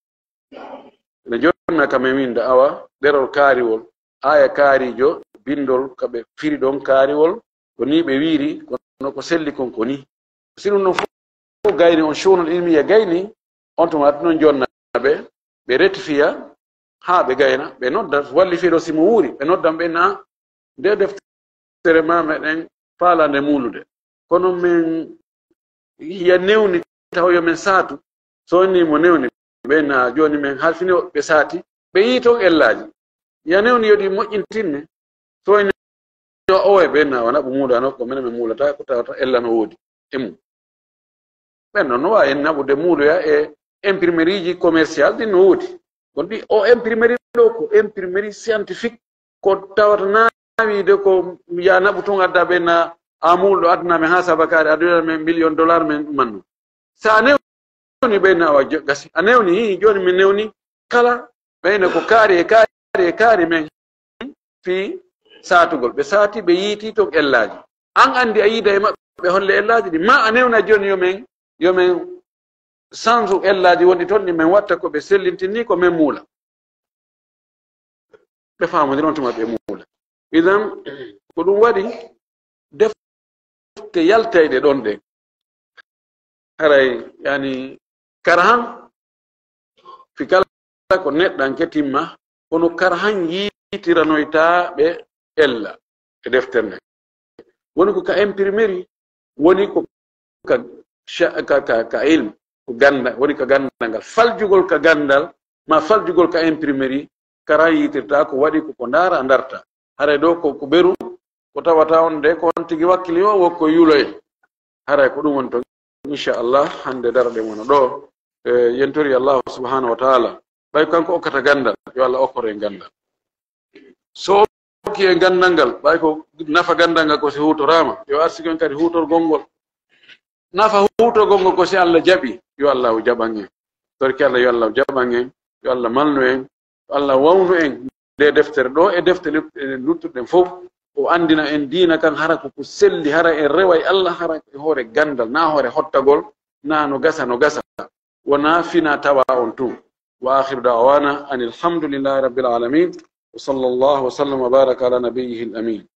Ene jonna ka men winnda awa ɗerol kaariwol, aaya kaariijo, binndol ka ɓe firi ɗon kaariwol, ko nii ɓe wiiri, kono ko selli kon ko nii. Si ɗum ɗon fof gayni, on shu'unul ilmiya gayni, on tuma ɗum ɗon jonna ɓe, ɓe rectifiya, haa ɓe gayna, ɓe nodda, wallifiiɗo si mo wuuri, ɓe noddan ɓe na, nde deftere ma meɗen faalande muulude. Kono men ya newni taw yo men saatu, so ni mo newni, ɓe na jooni men halfini ɓe saati, ɓe yii toon ellaaji. Ya newni yo ɗi moƴƴintinne, so ni o owe ɓe na wona ɓe muulano, ko menen men muulata, ko tawata ella no woodi e mum. Ɓen noon no waawi en naɓude muuloya e imprimerie ji commercial ɗin no woodi. Kono ɗi o imprimerie ɗo ko imprimerie scientifique, ko tawata naawiide ko ya naɓu toon adda ɓe na a muulɗo aduna men haa sabakaare aduna men million dollar men ɗumanno. Sa newni ɓe na wa jo-, gasi. A newni, hii, jooni mi newni kala ɓeyna ko kaari e kaari e kaari men fii saatugol. Ɓe saati, ɓe yiiti toon ellaaji. An anndi a yiida e maɓɓe holle ellaaji ɗi. Ma a newna jooni yo men, yo men sansu ellaaji wonɗi toon ɗi men watta ko ɓe sellintini ko men muula. Ɓe faamodira on tuma ɓe muula. Idan, ko ɗum waɗi defte yaltayɗe ɗon ɗen. Haray, yani, karahan, fi kala ko neɗɗanke timma, kono karahan yiitiranoyta ɓe ella e deftere nden. Woni ko ka imprimerie, woni ko ka sha-, ka, ka, ka ilm, ko ganda, woni ka gandal ngal. Faljugol ka gandal, ma faljugol ka imprimerie, karahan yiitirta ko waɗi ko, ko ndaara, ndarta. Haray ɗo ko, ko beru, ko tawata on de, ko on tigi wakkili o, wokko yuloye. Haray ko ɗum woni toon, inchallah, hannde darɗe mon ɗo. E, yentori Allah subhanahu wa ta'ala. Ɓay kanko okkata gandal, yo Allah okkoro en gandal. So okki en gandal ngal, ɓay ko nafa gandal ngal ko si huutoraama, yo arsiko en kadi huutorgol ngol. Nafa huutorgol ngol ko si Allah jaɓi, yo Allah o jaɓan en. Torki Allah, yo Allah o jaɓan en, yo Allah malnu en, yo Allah wawnu en. Nde deftere ɗo e defte lut-, e luttuɗen fof, o anndina en diina kan, hara ko ko selli, hara en reway Allah, hara e hoore gandal, na hoore hottagol, na no gasa, no gasa. Wona fina tawa on tun. Wa akhiru da'wana anil hamdulillahi rabbil alamin. Wa sallallahu wa sallam wa baraka ala nabiyyihil amin.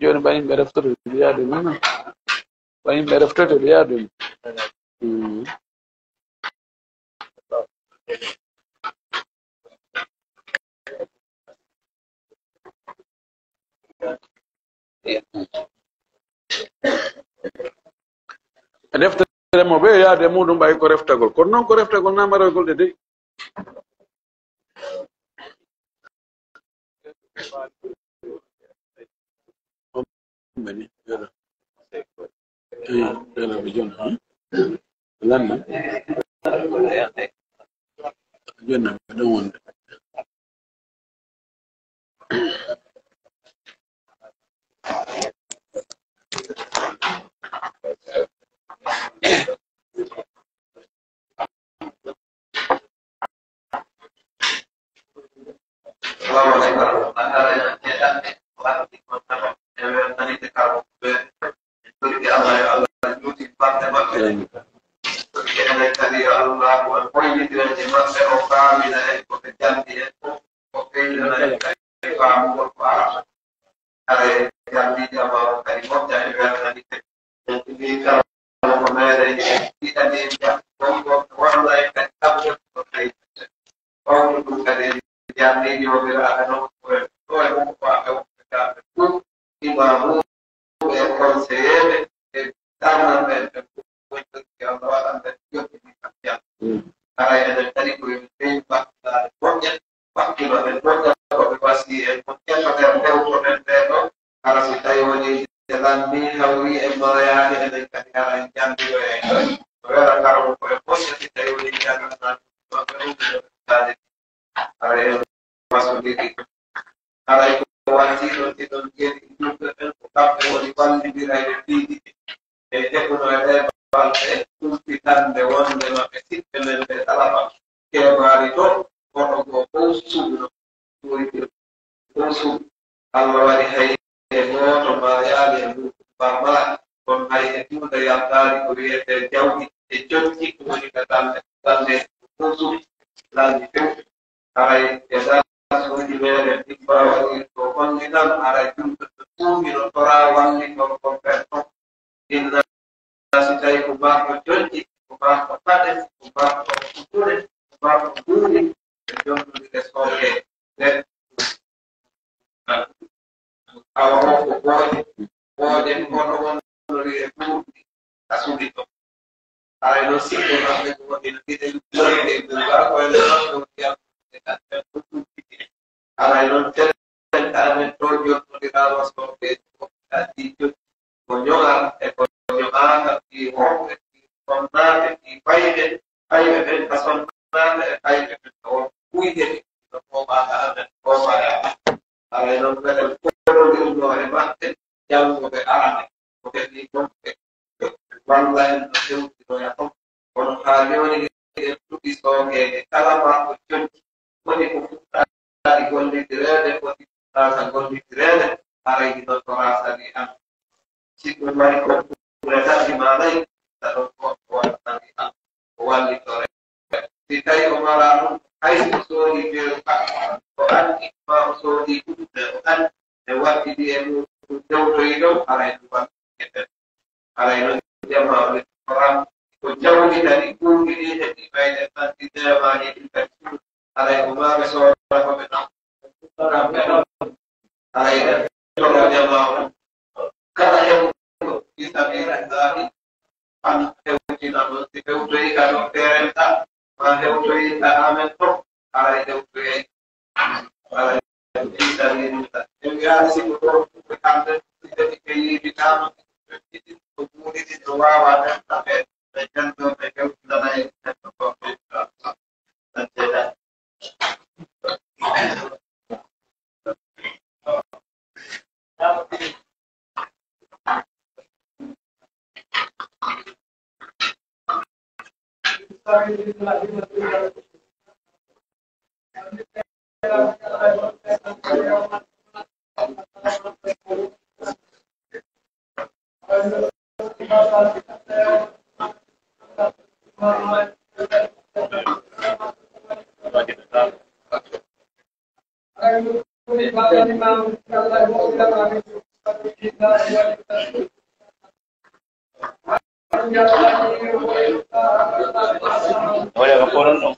Jooni ɓay yimɓe reftoto ɓe yaade noon. Ɓay yimɓe reftoto ɓe yaade noon. Reftere mo ɓe yaade muɗum ɓay ko reftagol. Kono noon ko reftagol na maroygol de dey. Mani, yala. Eh, yala, ɓe jonna, ha? Lanna. Jonna, ɓe ɗon wonde. Ɓawto ɗum kadi en jarni joomiraaɓe non, ɗo e ummo ko aɓe ummo ɓe kamɓe fof, imaamu e conseillé ɓe e darnanɓe en ɓe fof, wonɓe Allah waɗan ɓe joɗɗini kam jam. Haray enen kadi ko yo min ɓeydu bakkilaaɗe moƴƴe, bakkilo en moƴƴa ko ɓe wasi en, ko ƴettaten rewto men ɓee ɗo, hara si tawi woni ɓe lanni hawri e marayaade enen kadi hara en janndiro e wela kala ko e moƴƴa si tawi woni jagannaade maɓɓe ɗum ɓe ɗoɗɗaade. Hara en wasodiri. Haray ko wasiino siɗon jeeri julɓe ɓen ko kamɓe woni wallindirayɓe piiji ɗi. E heɓuno e ɗee balɗe kulfitande wonde maɓɓe siɓɓe men ɓe talaba keemaari to, hoto goo fof suɓno. Ɗoytir ɗum suuɗi. Allah waɗi hay e gooto maayaali e nduuɗum bammaali, kono hay e tuuda yaltaali ko wiyetee jawɗi e jojji, ko woni ka dalle, dalle ɗum suuɗi, lalli few. Haray e darsuuji meeɗen ɗi mbaawaɗi ko hollitan, haray julɓe ɓe tuumino toraa wallitol kon ɓen ɗon. Inna si tawi ko mbaɗɗo jojji, ko mbaɗɗo paɗe, ko mbaɗɗo kuɓɓule, ko mbaɗɗo mbuuɗi, ɓe jonnodire sooke. Awa o ko booje, booje kono wonori e ɓuurɗi a suɓi ɗo. Haray noon sikko maɓɓe ko ina mbiɗen jonnde e ɓuuɓa ko ene ɗon ɗo ndiyam e kamɓe ɗo ɗum. Haray noon tenten amen ɗo jonnodiraama sooke ko addi jojji. Ko ñoŋal e ko ñoŋaaka fii worɓe, fii sonnaaɓe, fii fayɓe, fayɓe ɓen ka sonnaaɓe e fayɓe ɓen ka worɓe buy heɓi no tooɓaaka amen tooɓaaka. Haray noon meɗen koɗondirnoo e maɓɓe janngo ɓe arane ko heɓi gonɓe walla en no hewtinoya ton. Kono haa jooni eɗen puɗi sookeede kala marɗo jojji. Woni ko fuɗɗaali gollidireede, woni fuɗɗaaka gollidireede, haray ɗi ɗon ko raasani am. Si ɗum mari ko ɓure tati maa nayi, ta ɗon ko ko waɗani am, ko wallitore. Si tawi o maraa ɗum, hay si o soodi beeru makko, o anndi ma o soodi ɗum, o anndi e waɗɗidi e mum ɗum tewtoyi ɗon, haray ɗum waɗi e nder. Haray noon jamaa o Koran ko jawdi kadi ɓuuɓi ɗi heddi ɓayde santi neemaaji ɗin kadi fof. Haray ko maaɓe soora ko ɓe ɗam. Kamɓe ɗon. Haray ɓe soora jamaa o. Kala heɓuɗo fi sabilillahi an hewtina ɗon si hewtoyi ka ɗon feerenta ma hewtoyi ka amen ɗon. Haray hewtoyay. Wala fi sabilillah. En wiyaani si ko ɗo ɓe kamɓe ɓe keyiiɓe kaama ko ɓuri ɗin no waawa ɓe ɓe ɓe janndo ɓe hewtinana en neɗɗo ko ɓe Oya ko koron ɗon.